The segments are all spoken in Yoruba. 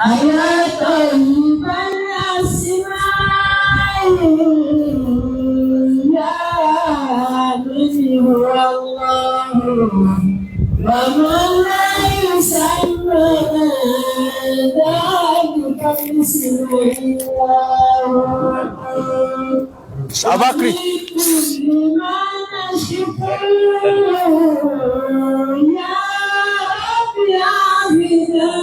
أيا طيب الأسماء يا من هو الله ومن لا يسمى ذلك الاسم إلا هو. Abakri. وفي كل ما نشكو يا رب عافنا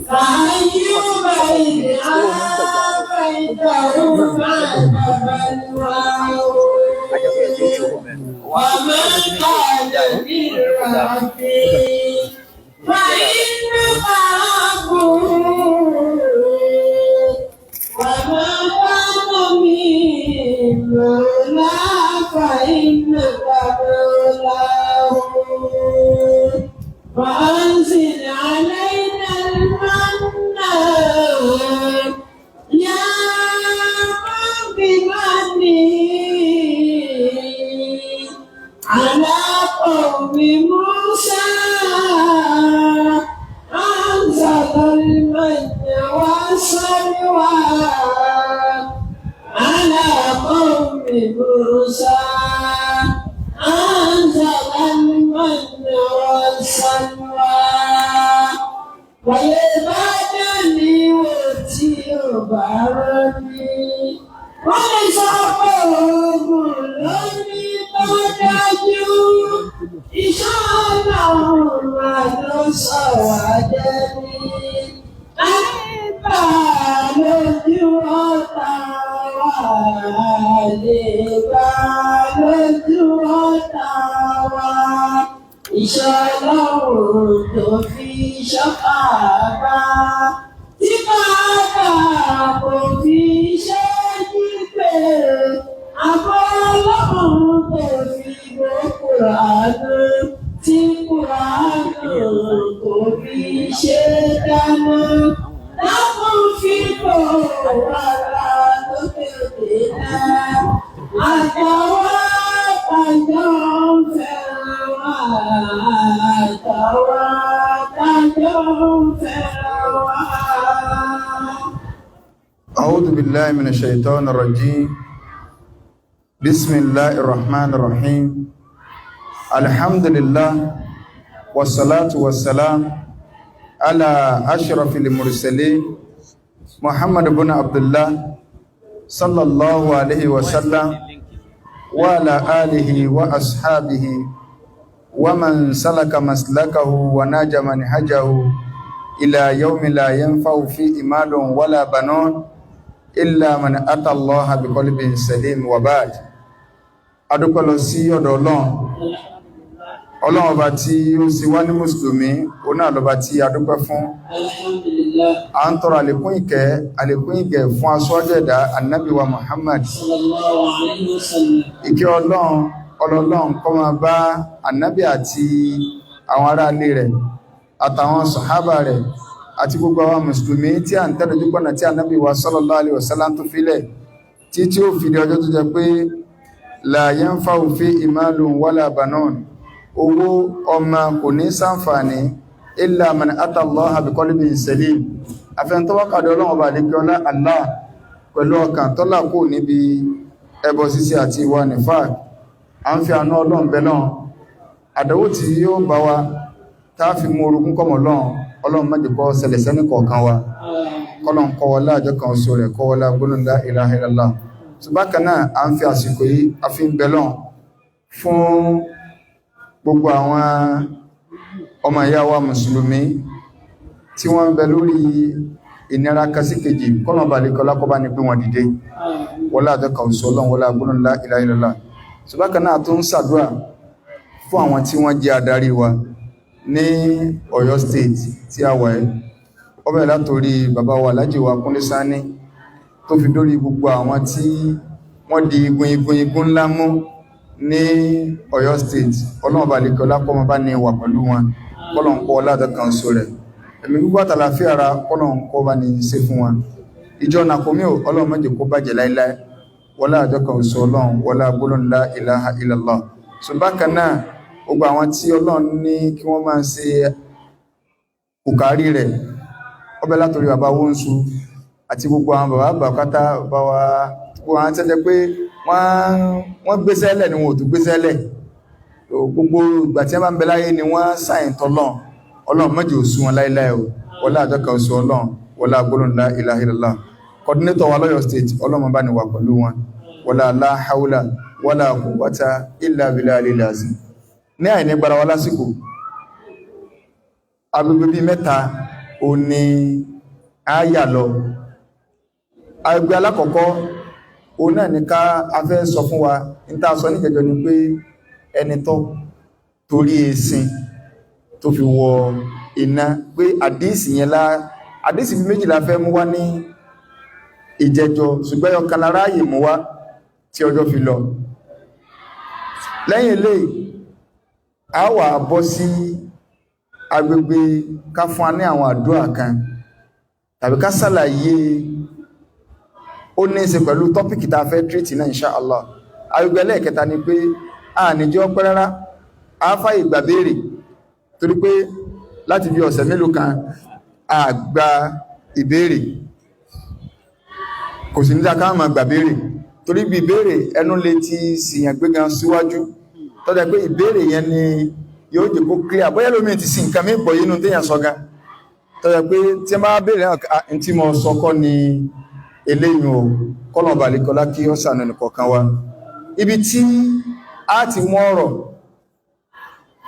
فأيوب إذ عافيته بعد بلواه ومن قال لربي فإنك ربه وما كان من مولى فإنك مولاه وأنزل علينا المن يا من بمنه على قوم موسى أنزل المن والسلوى على قوم موسى أنزل المن والسلوى. Wàyé bá dání wò tí ò bá rántí. Wọ́n lè sọ pé oògùn ló ní tó dájú. Iṣẹ́ Ọlọ́run máa ló sọ wá dẹ́ni. Àyíká lójú ọ̀tá wa, lè bá lójú ọ̀tá wa. Iṣẹ́ Ọlọ́run tó fi ṣọ́kà bá. Tí bàbá kò fi ṣe jí pé àbọ̀ Ọlọ́run tó fi gbó Kùránù tí Kùránù kò fi ṣe dáná. Dákun fi kò wàrà lókè náà. Àtàwọn àjọ ń fẹ́ràn wá. Àtàwọn àjọ ń fẹ́ràn wá. أعوذ بالله من الشيطان الرجيم. بسم الله الرحمن الرحيم. الحمد لله والصلاة والسلام على أشرف المرسلين محمد بن عبد الله صلى الله عليه وسلم وعلى آله وأصحابه ومن سلك مسلكه ونهج منهجه إلى يوم لا ينفع فيه مال ولا بنون إلا من أتى الله بقلب سليم. وبعد، adúpẹ́ lọ sí ọ̀dọ̀ Ọlọ́run, Ọlọ́run ọba tí ó sì wá ní mùsùlùmí, òun náà lọ́ba tí a dúpẹ́ fún. Alhamdulillah. À ń tọrọ àlékún ìkẹ́, àlékún ìgẹ̀ fún aṣọ́jú ẹ̀dá, Ànábì wa Muhammad. Sallallahu alayhi wa sallam. Ìkẹ́ Ọlọ́run, ọlọ́run kó máa bá Ànábì àti àwọn aráalé rẹ̀ àtàwọn sàhábà rẹ̀ àti gbogbo àwọn mùsùlùmí tí à ń tẹ́lẹ̀ ojúpọ̀nà tí Ànábì wa sallallahu alaihi wasallam tó filẹ̀ tí tí ó fi di ọjọ́ tó jẹ pé la yanfa'u fihi malun wala banun, owó ọmọ kò ní ṣàǹfààní, illa man ata Allaha bi qalbin salim, àfẹnutọ́wọ́kàdé Ọlọ́run ọba àdékẹ́ ọlá Allah pẹ̀lú ọkàn tọ́lá kò níbi ẹbọ ṣíṣe àti ìwà nifaq. À ń fi àánú Ọlọ́run bẹ náà, àdánwò tí yóò bá wa tá a fi mú orogún kọ́mọ̀ Ọlọ́run, Ọlọ́run má jẹ́ kó ṣẹlẹ̀ sẹ́ni kọ̀ọ̀kan wa. Kọ́lọ́n kọ́wọ́lá àjọ kan oṣù rẹ̀, kọ́wọ́lá gbólóhùn la ilaha illallah. Tó bákan náà, à ń fi àsìkò yìí a fi ń bẹ lọ́n fún gbogbo àwọn ọmọ ìyá wa mùsùlùmí tí wọ́n ń bẹ lórí ìnira kásíkejì, kọ́nà balẹ̀kọ́lá kọ́ bá ní gbé wọn dìde, wọlé àjọ kan oṣù Ọlọ́run, wọlé gbólóhùn la ilaha illallah. Tó bákan náà, tó ń ṣàdúrà fún àwọn tí wọ́n jẹ́ adarí wa ní Ọ̀yọ́ State tí a wà ẹ́. Ó bẹ̀rẹ̀ látorí bàbá wa Alhaji wa Kúnlé Sanni, tó fi dórí gbogbo àwọn tí wọ́n di igun igun igun ńlá mú ní Ọ̀yọ́ State. Ọlọ́run bá lè kí ọlápọ̀ bá ní wà pẹ̀lú wọn, kọ́lọ̀ ń kọ́ ọládọ́ kan so rẹ̀, ẹ̀mí gbogbo àtàlàfíà ara, kọ́lọ̀ ń kọ́ bá ní ṣe fún wọn. Ìjọ nàkómí ò, Ọlọ́run má jẹ́ kó bàjẹ́ láíláí, wọlá àjọ kan oṣù Ọlọ́run, wọlá gbólóhùn la ilaha illallah. So bákan náà, gbogbo àwọn tí Ọlọ́run ní kí wọ́n máa ṣe Kòkárí rẹ̀ ọbẹ̀ látorí bàbá Wóńsù àti gbogbo àwọn bàbá bàkátà bàbá wa, gbogbo àwọn tẹ́jẹ́ pé wọ́n gbéṣẹ́lẹ̀ ni wọn ò tún gbéṣẹ́lẹ̀. Gbogbo ìgbà tí wọ́n bá ń bẹ láyé ni wọ́n sáyìn tọ́lọ́n. Ọlọ́run mọ́jì ò sú wọn láíláí o, wọlá àjọkà oṣù Ọlọ́run, wọlá gbólóhùn la ilaha illallah. Coordinator wa lọ́yọ̀ state, Ọlọ́run bá ní wà pẹ̀lú wọn, wọlá la hawla wala quwwata illa billahi azim. Ní àìní gbára wa lásìkò, agbègbè bíi mẹ́ta ò ní àyà lọ. Agbègbè alákọ̀ọ́kọ́ òun náà ní ká a fẹ́ sọ fún wa ní tá a sọ níjẹjọ ni pé ẹni tó torí ẹṣin tó fi wọ iná, pé àdíìsì yẹn lá, àdíìsì bí méjìlá fẹ́ mú wá ní ìjẹjọ, ṣùgbọ́n ọ̀kan lára ààyè mú wá tí ọjọ́ fi lọ. Lẹ́yìn eléyìí a wà bọ́ sí agbègbè ká fún wa ní àwọn àdúrà kan tàbí ká ṣàlàyé ó ní í ṣe pẹ̀lú tọ́pìkì tá a fẹ́ tírìtì náà, insha Allah. Agbègbè ẹlẹ́ẹ̀kẹta ni pé a níjọ́ pẹ́ rárá, a fàyè gbà béèrè, torí pé láti bí ọ̀sẹ̀ mélòó kan a gba ìbéèrè, kò sì ní dáa ká máa gbà béèrè, torí bí ìbéèrè ẹnu lè ti sìyàn gbégan síwájú, tọ́jà pé ìbéèrè yẹn ni yóò jẹ́ kó clear bóyá lómi ti sin nǹkan mi pọ̀ yínú téèyàn sọ gan, tọ́jà pé tí wọ́n bá béèrè náà, n tí mo sọ kọ́ ni eléyìí o. Kọ́nà balẹ̀kọ́lá kí ó ṣàánú ẹnìkọ̀ọ̀kan wa. Ibi tí a ti mú ọ̀rọ̀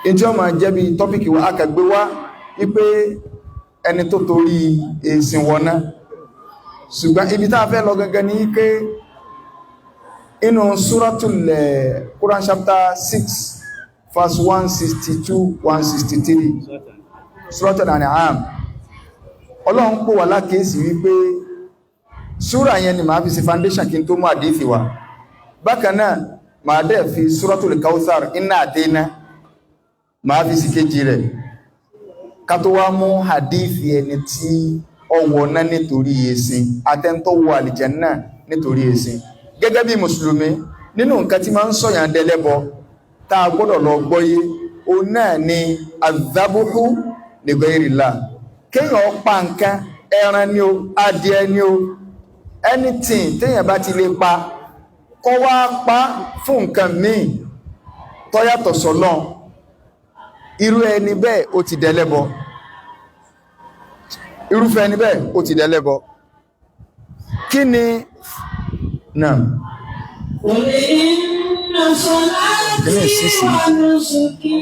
ìjọ máa jẹ́ bí tọ́pìkì wa akàgbé wá wípé ẹni tó torí èsìn wọná, ṣùgbọ́n ibi tá a fẹ́ lọ gangan ní pé inú Suratul Quran chapter 6 verse 162 163, Suratul An'am, Ọlọ́run pò wá lákèésí wípé súrà yẹn ni màá fi ṣe foundation kí n tó mú àdéfì wá. Bákan náà màá dẹ̀ fi Suratul Kawthar, iná àdéná, màá fi sí kejì rẹ̀, ká tó wá mú hadithi ẹni tí ó wọná nítorí ẹ̀sìn atẹ́ntọ́ wọ àlìjánnà nítorí ẹ̀sìn. Gẹ́gẹ́ bí mùsùlùmí, nínú nǹkan tí máa ń sọ̀yàn dẹlẹ́bọ tá a gbọ́dọ̀ lọ gbọ́yé, òun náà ni azabuhu li ghayrillah, kéèyàn pa nǹkan, ẹran ni o, adìẹ ni o, anything téèyàn bá ti lè pa, kó wá pa fún nǹkan míì tó yàtọ̀ sọ́lọ́run, irú ẹni bẹ́ẹ̀ ó ti dẹlẹ́bọ. Irúfẹ́ ẹni bẹ́ẹ̀ ó ti dẹlẹ́bọ. Kí ni náà? قل إن صلاتي ونسكي Kí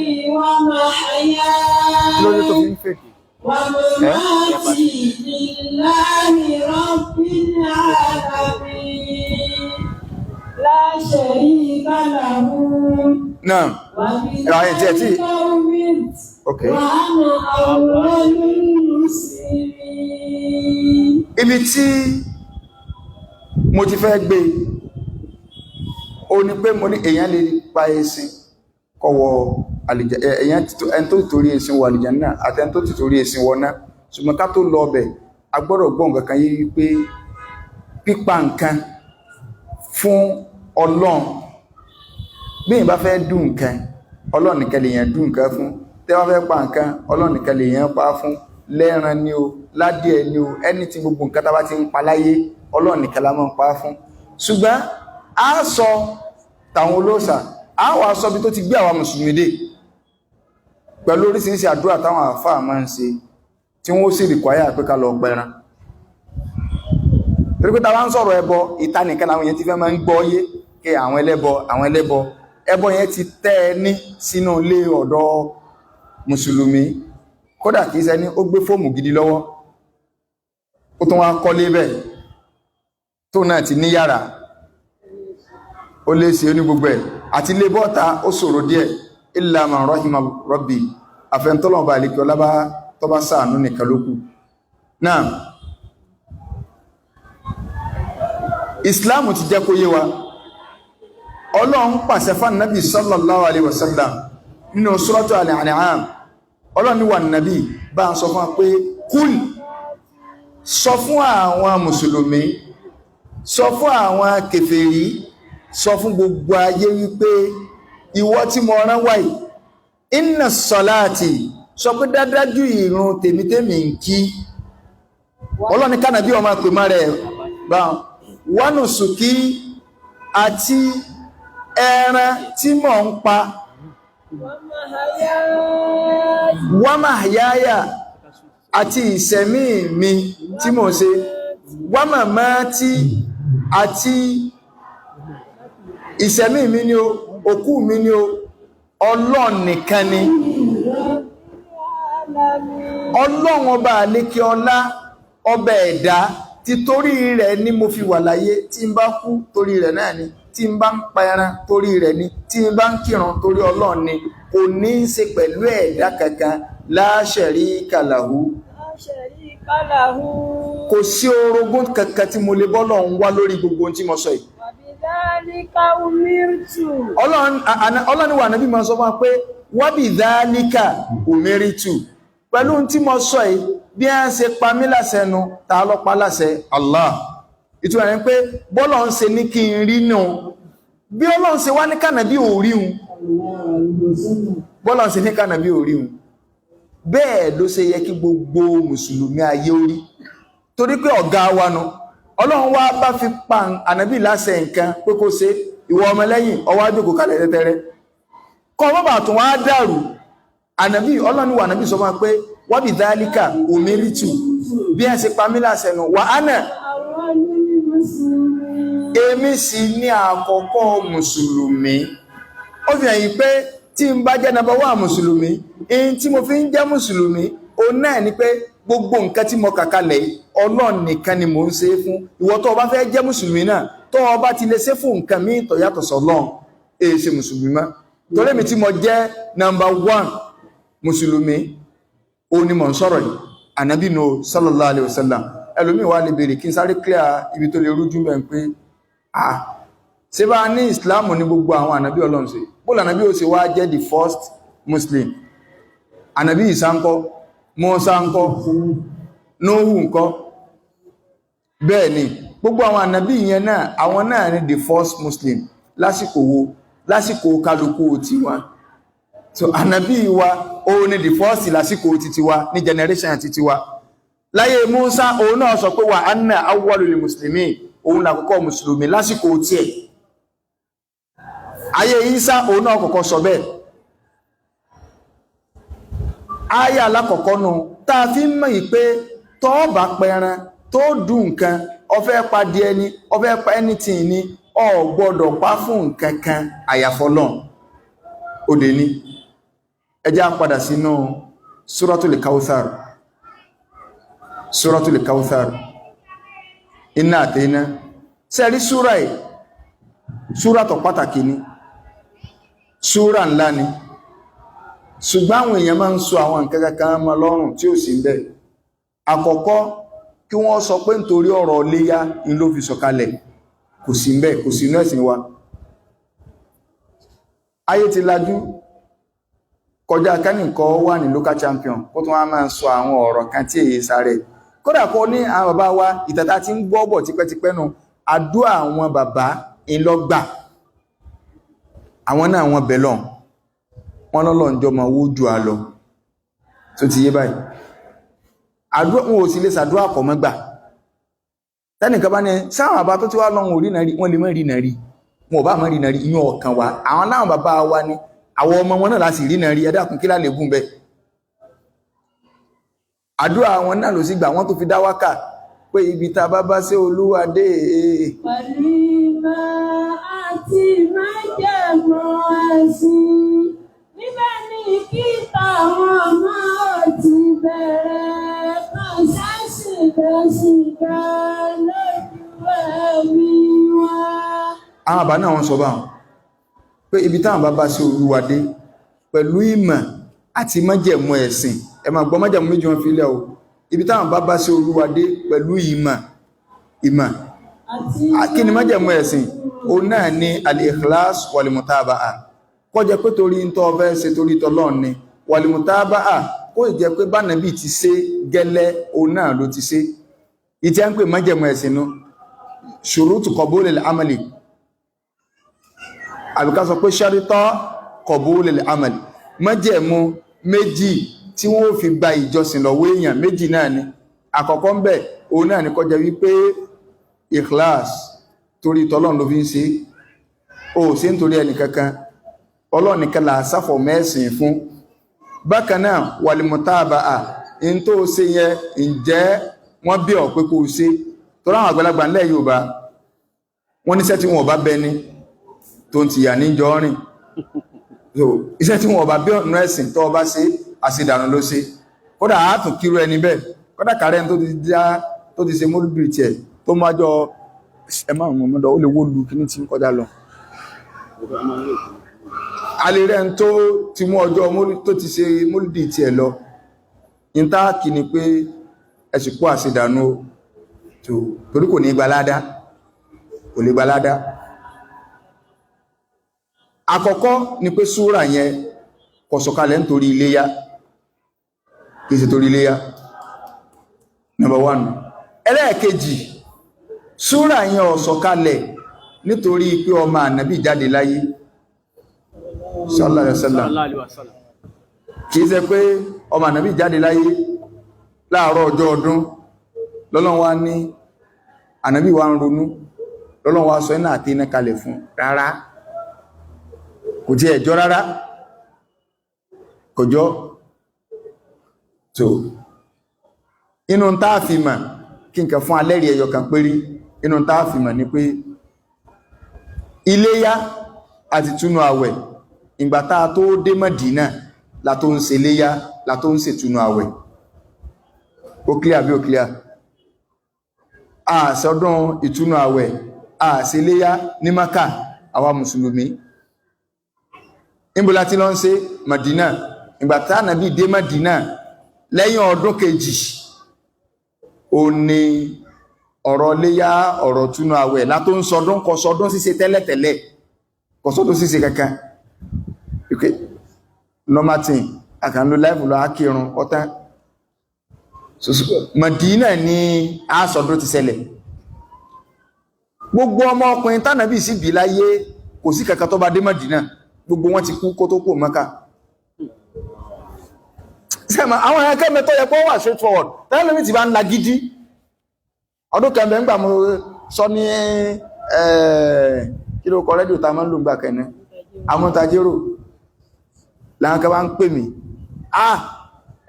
ló dé tó fi ومحياي ń fèkì? ومماتي لله رب العالمين لا شريك له Náà وبذلك أمرت Okay. وأنا أول المسلمين. Ibi tí mo ti fẹ́ gbé o ní pé mo ní èèyàn lè pa ẹṣin kọwọ èèyàn ẹni tó ti torí ẹṣin wọ àlìjánnà àti ẹni tó ti torí ẹṣin wọná. Ṣùgbọ́n ká tó lọ ọbẹ̀, a gbọ́dọ̀ gbọ́ nǹkan kan yé wípé pípa nǹkan fún Ọlọ́run, bí èèyàn bá fẹ́ dùn nǹkan, Ọlọ́run nìkan lèèyàn dùn nǹkan fún. Tẹ́ bá fẹ́ pa nǹkan, Ọlọ́run nìkan lèèyàn pa fún. Lẹ́ran ni o, ládìẹ ni o, ẹni tí gbogbo nǹkan tá bá ti ń pa láyé, Ọlọ́run nìkan la máa ń pa fún. Ṣùgbọ́n a sọ tàwọn olóòṣà, a wà sọ bí tó ti gbé àwa mùsùlùmí dé pẹ̀lú oríṣiríṣi àdúrà táwọn àáfàá máa ń ṣe, tí wọ́n sì rìkwáyà pé ká lọ pẹran. Torí pé ta bá ń sọ̀rọ̀ ẹbọ, ìta nìkan làwọn èèyàn ti fẹ́ máa ń gbọ́ yé kí àwọn ẹlẹ́bọ, àwọn ẹlẹ́bọ, ẹbọ yẹn ti tẹ́ ẹ ní sínú ilé ọ̀dọ́ mùsùlùmí. Kódà kìí ṣẹni ó gbé fóòmù gidi lọ́wọ́, ó tún wá kọ́lé bẹ́ẹ̀ tó náà ti ní yàrá, ó lé sí oní gbogbo ẹ̀ àti ilé bọ́ta, ó ṣòro díẹ̀. Illa man rahima rabbi, àfẹ́ntọ́lọ́ọ̀bà àlekí ọlábá tó bá ṣàánú nìkan ló kù. Náà Islam ti jẹ́ kó yé wa, Ọlọ́run pàṣẹ fún Nabi sallallahu alaihi wasallam nínú suratu Al-An'am. Ọlọ́run ní wà nàbí bá ń sọ fún wa pé kúl, sọ fún àwọn mùsùlùmí, sọ fún àwọn kèfèrí, sọ fún gbogbo ayé wípé ìwọ tí mo rán wáyìí, inna salati, Sọ pé dádájú ìrun tèmítèmí ń kí. Ọlọ́ni kánàbí ọmọ pè má rẹ̀ bá wánù sùkí àti ẹran tí mò ń pa, wámàyáyà àti ìsẹ̀mí mi tí mò ń ṣe, wámàmátí àti ìsẹ̀mí mi ni o, òkú mi ni o, Ọlọ́run nìkan ni. Ọlọ́run ọba àlékè ọlá, ọba ẹ̀dá, títorí rẹ̀ ni mo fi wà láyé. Tí n bá kú, torí rẹ̀ náà ni. Tí n bá ń pa ẹran, torí rẹ̀ ni. Tí n bá ń kírun, torí Ọlọ́run ni. Kò ní í ṣe pẹ̀lú ẹ̀dá kankan. La sharika lahu. Sharika lahu. Kò sí orogún kankan tí mo lè bọ́lọ́run wá lórí gbogbo ohun tí mo sọ yìí. Wa bidhalika umirtu. Ọlọ́run wà níbi máa sọ fún wa pé wa bidhalika umirtu, pẹ̀lú ohun tí mo sọ yìí, bí a ṣe pa mí láṣẹ nu. Ta ló pa láṣẹ? Allah. Ìtumọ̀ rẹ̀ ni pé bọ́lọ̀ ń ṣe ní kí n rí nù, bí Ọlọ́run ṣe wá ní kànáà bí òríhun, bọ́lọ̀ ń ṣe ní kànáà bí òríhun, bẹ́ẹ̀ ló ṣe yẹ kí gbogbo mùsùlùmí ayé orí, torí pé ọ̀gá wa nu. Ọlọ́run wá bá fi pa ànábì láṣẹ nǹkan pé kó ṣe, ìwọ ọmọlẹ́yìn ọwọ́ àjòkó kalẹ̀ tẹ́tẹ́rẹ́ kọ́ bọ́bà tún wá dàrú. Ànábì Ọlọ́run wà ànábì sọ fún wa pé wa bidhalika umirtu, bí ẹ ṣe pa mí láṣẹ nu, wà á nà èmi sì ní àkọ́kọ́ mùsùlùmí. Ó fi hàn yí pé tí n bá jẹ́ number one mùsùlùmí, in tí mo fi ń jẹ́ mùsùlùmí òun náà ni pé gbogbo nǹkan tí mo kà kalẹ̀ yìí, Ọlọ́run nìkan ni mò ń ṣe é fún. Ìwọ tó o bá fẹ́ jẹ́ mùsùlùmí náà, tó o bá ti lè ṣe fún nǹkan míì tó yàtọ̀ sọ́lọ́run, èyí ṣe mùsùlùmí mọ́. Torí èmi tí mo jẹ́ number one mùsùlùmí, òun ni mò ń sọ̀rọ̀ yìí, ànábì nù sallallahu alayhi wa sallam. Ẹlòmíì wá lè béèrè, kí n sáré clear ibi tó lè rújú mẹ́ pé, ah, ṣé bá ní ìsìláàmù ní gbogbo àwọn ànábì Ọlọ́run ṣe, bó lànábì ó ṣe wá jẹ́ the first Muslim? Ànábì Ìsá ńkọ́? Mùsá ńkọ́? Nóhù ńkọ́? Bẹ́ẹ̀ ni, gbogbo àwọn ànábì yẹn náà, àwọn náà ní the first Muslim. Lásìkò wo? Lásìkò kálukú tiwọn. So ànábì wa, òun ni the first lásìkò titi wa, ní generation titi wa. Láyé Musa, òun náà sọ pé wa anna awwalul muslimin, òun làkọ́kọ́ mùsùlùmí lásìkò tiẹ̀. Ayé Isa, òun náà kọ́kọ́ sọ bẹ́ẹ̀. Ayé alákọ̀ọ́kọ́ nu tá a fi ń mọ̀ yìí pé tó bá pẹran, tó dùn nǹkan, ó fẹ́ pa díẹ̀ ni, ó fẹ́ pa anything ni, o gbọ́dọ̀ pa fún nǹkan kan àyàfọ́lọ́n. Òde ní ẹ jẹ́ á padà sínú Suratul Kawthar. Suratul Kawthar, iná àtẹ́iná sẹ́rí. Súra ẹ̀, súra tó pàtàkì ni, súra ńlá ni, ṣùgbọ́n àwọn èèyàn máa ń sọ àwọn nǹkan kankan mọ́ lọ́rùn tí ò sí ń bẹ̀. Àkọ́kọ́, kí wọ́n sọ pé nítorí ọ̀rọ̀ léyá in ló fi sọ̀kalẹ̀, kò sí ń bẹ̀, kò sí inú ẹ̀sìn wa. Ayé ti lajú kọjá kẹ́nìkan wà ní local champion, kó tún wá máa sọ àwọn ọ̀rọ̀ kan tí èyí sáré. Kódà kó ní àwọn bàbá wa, ìtàtà tí ń gbọ́ bọ̀ tipẹ́tipẹ́ nu, àdúrà àwọn bàbá ńlọgbà, àwọn náà wọn bẹ̀ lọ́n wọn lọ́lọ́ ń jọmọ owó ju à lọ tó ti yé báyìí. Àdúrà wọn ò sì lè ṣàdúrà kọ̀ mọ́gbà. Tẹ́nìkan bá ní sáwọn bàbá tó ti wá lọ́wọ́ orí náà rí, wọ́n lè mọ́ rí náà rí, wọn ò bá mọ́ rí náà rí, ìyún ọ̀kan wa. Àwọn láwọn bàbá wa ni, àwọn ọmọ wọn náà láti rí náà rí. Ẹ dákun, kí lálẹ́ gùn bẹ́ẹ̀? Àdúrà wọn náà ló sì gbà, wọ́n tó fi dá wákà pé ibi tá a bá bá sí Olúwa dé. Pẹ̀lú ìmọ̀ àti májẹ̀mú ẹ̀sìn. Níbẹ̀ ni kíta àwọn ọmọ ti bẹ̀rẹ̀. Kan ṣẹ́sìn tẹ̀sìn kan lójú ẹ̀mí wa. Àwọn àbá náà wọ́n sọ báwọn pé ibi táwọn bá bá sí Olúwa dé pẹ̀lú ìmọ̀ àti májẹ̀mú ẹ̀sìn. Ẹ máa gbọ́, májẹ̀mú méjì wọn fi lẹ̀ o. Ibi táwọn bá bá sí Olúwa dé pẹ̀lú ìmọ̀, ìmọ̀ Àti kí ni májẹ̀mú ẹ̀sìn? Òun náà ni al-ikhlas wal-mutaba'a. Kó jẹ́ pé torí ń tọ́ fẹ́ ṣe, torí tọ́lọ́run ni, wal-mutaba'a, kó jẹ́ pé bánàbí ti ṣe gẹ́lẹ́, òun náà ló ti ṣe. Ìtí à ń pè májẹ̀mú ẹ̀sìn nu, shurutu qabulil amali, àbí ká sọ pé sharita qabulil amali, májẹ̀mú méjì tí wọ́n fi gba ìjọsìn lọ́wọ́ èèyàn méjì náà ni. Àkọ́kọ́ ń bẹ̀ òun náà ni kó jẹ́ wípé ikhlas, torí tọ́lọ́run ló fi ń ṣe, ó ṣe ń torí ẹnì kankan, Ọlọ́run nìkan là sáfọ̀ mẹ́sìn fún. Bákan náà wàlìmọ̀tàbà in tó ṣe yẹn, ǹjẹ́ wọ́n bí ọ̀ pé kó o ṣe? Torí àwọn àgbàlagbà ńlẹ̀ Yorùbá wọ́n níṣẹ́ tí wọn ò bá bẹ ni tó ń tìyà níjọ rìn. So iṣẹ́ tí wọn ò bá bí ọ̀nà ẹ̀sìn tó ọba ṣe, àṣedànù ló ṣe. Kódà àátùn kírú ẹni bẹ́ẹ̀, kódà kàrẹ́ tó ti dá tó ti ṣe mólúbìrì tiẹ̀ tó máa jọ ẹ máa mọ̀ mọ́dọ̀ ó lè wó lu kíní tí ń kọjá lọ. Alẹ́ ń tó ti mú ọjọ́ tó ti ṣe mólúdì tiẹ̀ lọ, ìtaàkì ni pé ẹ̀sìnkú àṣedànù torí kò ní gbalada, kò lè gbalada. Àkọ́kọ́ ni pé súrà yẹn kò sọ̀kalẹ̀ nítorí iléyá, kìí ṣe torí iléyá, number one. Ẹlẹ́ẹ̀kejì, súrà yẹn ò sọ̀kalẹ̀ nítorí pé ọmọ ànábì jáde láyé sallallahu alaihi wasallam. Kìí ṣe pé ọmọ ànábì jáde láyé láàárọ̀ ọjọ́ ọdún lọ́lọ́run wá ní ànábì wá ń ronú, lọ́lọ́run wá sọ iná àti iná kalẹ̀ fún. Rárá, kò tí ẹjọ́ rárá, kò jọ. So inú táà fi mà kí n kẹ fún alẹ́rí ẹyọ kan péré, inú táà fi mà ní pé iléyá àti túnú àwẹ̀, ìgbà táa tó dé Mádínà la tó ń ṣe iléyá, la tó ń ṣe túnú àwẹ̀. Ó clear bí ó clear? Àṣọdún ìtúnú àwẹ̀, àṣẹ iléyá ní Mákà, àwa mùsùlùmí níbo la ti lọ ń ṣe? Mádínà. Ìgbà tá Ànábì dé Mádínà lẹ́yìn ọdún kejì, ó ní ọ̀rọ̀ léyá, ọ̀rọ̀ túnú àwẹ̀ látó ń sọdún. Kò sọdún ṣíṣe tẹ́lẹ̀tẹ́lẹ̀, kò sọdún ṣíṣe kankan. Okay, normal thing, àkànlò láìfù lọ ákírun ọ̀tán. Mádínà ní àsọdún ti ṣẹlẹ̀. Gbogbo ọmọ ọkùnrin tánàbí sì bí láyé, kò sí kankan tó bá dé Mádínà, gbogbo wọn ti kú kó tó kú Mákà. Sẹ́mọ̀ àwọn ẹ̀kẹ́ mẹ́tọ́ yẹ kó wà straight forward tẹ́lẹ̀ mi ti bá ń la gidi. Ọdún kẹmẹ́ ń gbà mo sọ ní kí ló kọ rédíò ta máa ń lò gbà kẹ́ni amúntajérò láwọn kan bá ń pè mí, ah,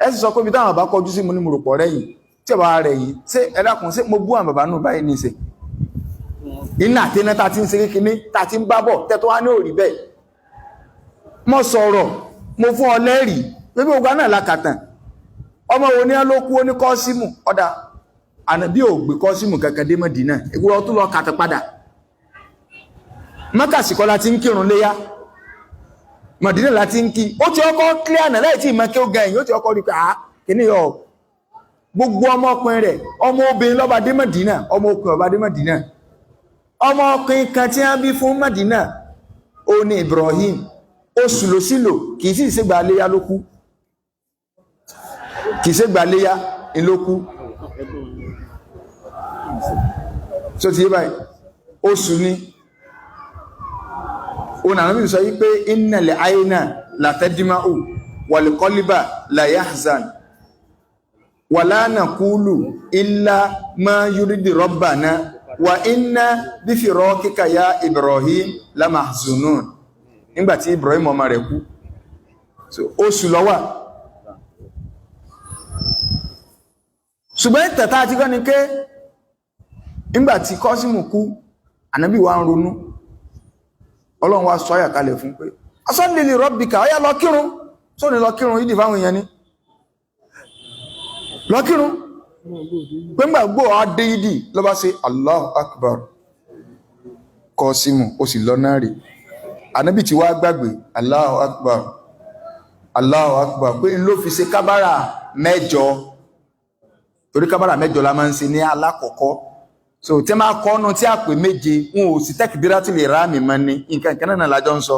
ẹ sì sọ pé ibi táwọn bá kọjú sí mo ní mo rò pọ̀ rẹ̀ yìí tí ọba rẹ̀ yìí ṣé ẹ dákun, ṣé mo bú àwọn bàbá nù báyìí ní ìṣe iná àti iná ta ti ń ṣe kékeré ta ti ń bá bọ̀ tẹ́tọ́ wá ní òrí bẹ́ẹ̀. Mo sọ̀rọ̀, mo fún ọ lẹ́rìí pé bí ogun náà lakàtàn ọmọ wo ní ló kú ó ní kọ́símù ọ̀dà ànàbí ò gbé kọ́símù kankan dé Mádínà, ìwúrọ̀ tó lọ kàtà padà. Mọ́kàsíkọ́ la ti ń kírun léyá, Mádínà la ti ń kí. Ó ti ọkọ̀ clear náà láì tí ìmọ̀ kí ó ga ẹ̀yìn, ó ti ọkọ̀ rí pé àá kìíní yọ gbogbo ọmọkùnrin rẹ̀, ọmọ obìnrin lọ́ba dé Mádínà, ọmọ ọkùnrin ọba dé Mádínà. Ọmọ ọkùnrin kan tí wọ́n bí fún Mádínà ó ní Ibrahim, oṣù ló sílò, kìí sì ṣègbà léyá ló kú, kìí ṣègbà léyá ló kú. So ti yé báyìí, oṣù ni òun àwọn míì sọ yí pé innal ayna la tadma'u wal qalba la yahzan wala naqulu illa ma yuridi rabbana wa inna bi firaqika ya Ibrahim la mahzunun. Nígbàtí Ibrahim ọmọ rẹ̀ kú, so oṣù ló wà. Ṣùgbọ́n ìtẹ̀ta àti kọ́ ni ké nígbàtí Kọ́símù kú, Ànábì wa ń ronú, Ọlọ́run wa sọ àyà kalẹ̀ fún pé asalli li rabbika, ọyá lọ kírun, só ní lọ kírun ìdí fáwọn èèyàn ní lọ kírun. Pé ńgbà gbọ́ adé ìdí ló bá ṣe Allahu Akbar, Kọ́símù ó sì lọ náà rè. Ànábì tí wá gbàgbé Allahu Akbar, Allahu Akbar, pé n ló fi ṣe kábàrà mẹ́jọ, torí kábàrà mẹ́jọ la máa ń ṣe ní alákọ̀ọ́kọ́. So tí máa kọ́nu tí a pè méje, wọn ò sí tẹ́kìbírátì lè rá mi mọ́ ni nǹkan kan náà lájọ ń sọ,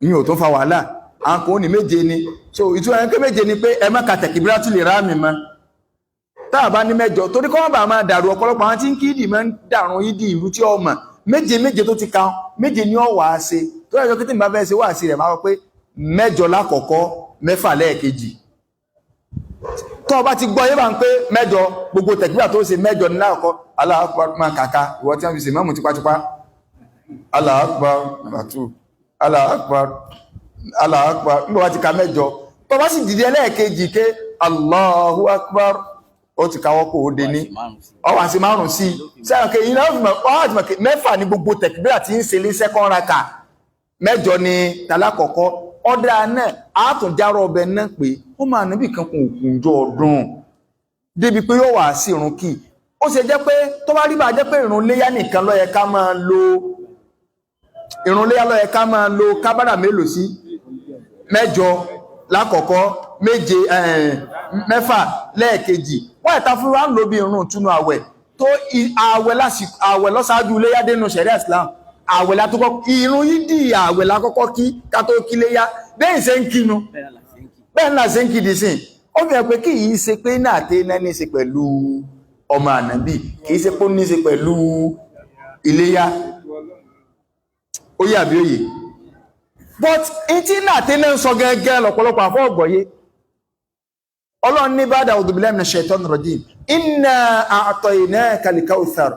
ìyẹn ò tó fa wàhálà. Àwọn kò ní méje ni. So ìtura ẹni pé méje ni pé ẹ má ka tẹ́kìbírátì lè rá mi mọ́ tá a bá ní mẹ́jọ, torí kọ́ wọn bá máa dàrú ọ̀pọ̀lọpọ̀ àwọn tí ń kí ìdì máa ń dàrún ìdì ìlú tí ó mọ̀. Méje méje tó ti ka méje ni ó wà á ṣe, tó yẹ kí tí n bá fẹ́ ṣe wá sí rẹ̀ máa wọ pé mẹ́jọ lákọ̀ọ́kọ́, mẹ́fà lẹ́ẹ̀kejì. Tó bá ti gbọ́ yé bá ń pé mẹ́jọ, gbogbo tẹ̀kíbà tó ṣe mẹ́jọ ní láàkọ́. Allahu Akbar, máa kàkà ìwọ tí wọ́n fi ṣe mọ́mù tipátipá. Allahu Akbar number 2, Allahu Akbar, Allahu Akbar. Nígbà wá ti ka mẹ́jọ, tó bá sì dìde ẹlẹ́ẹ̀kejì ké Allahu Akbar, ó ti káwọ́ kó o dé ní ọwà sí márùn sí sẹ́yìn kí iná fi mọ̀ ọ́ àti mọ̀ kí mẹ́fà ní gbogbo tẹ̀kíbílà tí ń ṣe ní second raka, mẹ́jọ ni talákọ̀ọ́kọ́. Ọ̀dà náà àtúnjárọ̀ ọbẹ̀ náà pé ó máa níbì kan kún òkùnjọ ọdún débi pé yóò wà sí irun kí ó ṣe jẹ́ pé tó bá rí bá jẹ́ pé ìrun léyá nìkan ló yẹ ká máa lo, ìrun léyá ló yẹ ká máa lo kábàrà mélòó sí? Mẹ́jọ lákọ̀ọ́kọ́, méje, mẹ́fà lẹ́ẹ̀kejì. Wọ́n ẹ̀ta fún wa ń lo bí irun túnú àwẹ̀ tó àwẹ̀ lásìkò àwẹ̀ lọ́sáájú léyá dénú ṣẹ̀ríà Islam. Àwẹ̀ látọ́kọ́ irun yìí dì, àwẹ̀ lákọ́kọ́ kí ká tó kí léyá. Bẹ́ẹ̀ ṣe ń kínu, bẹ́ẹ̀ ńlá ṣe ń kí di sìn. Ó fi hàn pé kì í ṣe pé náà tẹ́ náà ní ṣe pẹ̀lú ọmọ ànábì, kì í ṣe pé ó ní ṣe pẹ̀lú iléyá. Ó yà bí òye, but in tí náà tẹ́ náà ń sọ gẹ́gẹ́ lọ́pọ̀lọpọ̀ àfọ́ ọ̀gbọ̀yé. Ọlọ́run ní ba'da a'udhu billahi minash shaitani rajim, inna a'tainaka al-kawthar.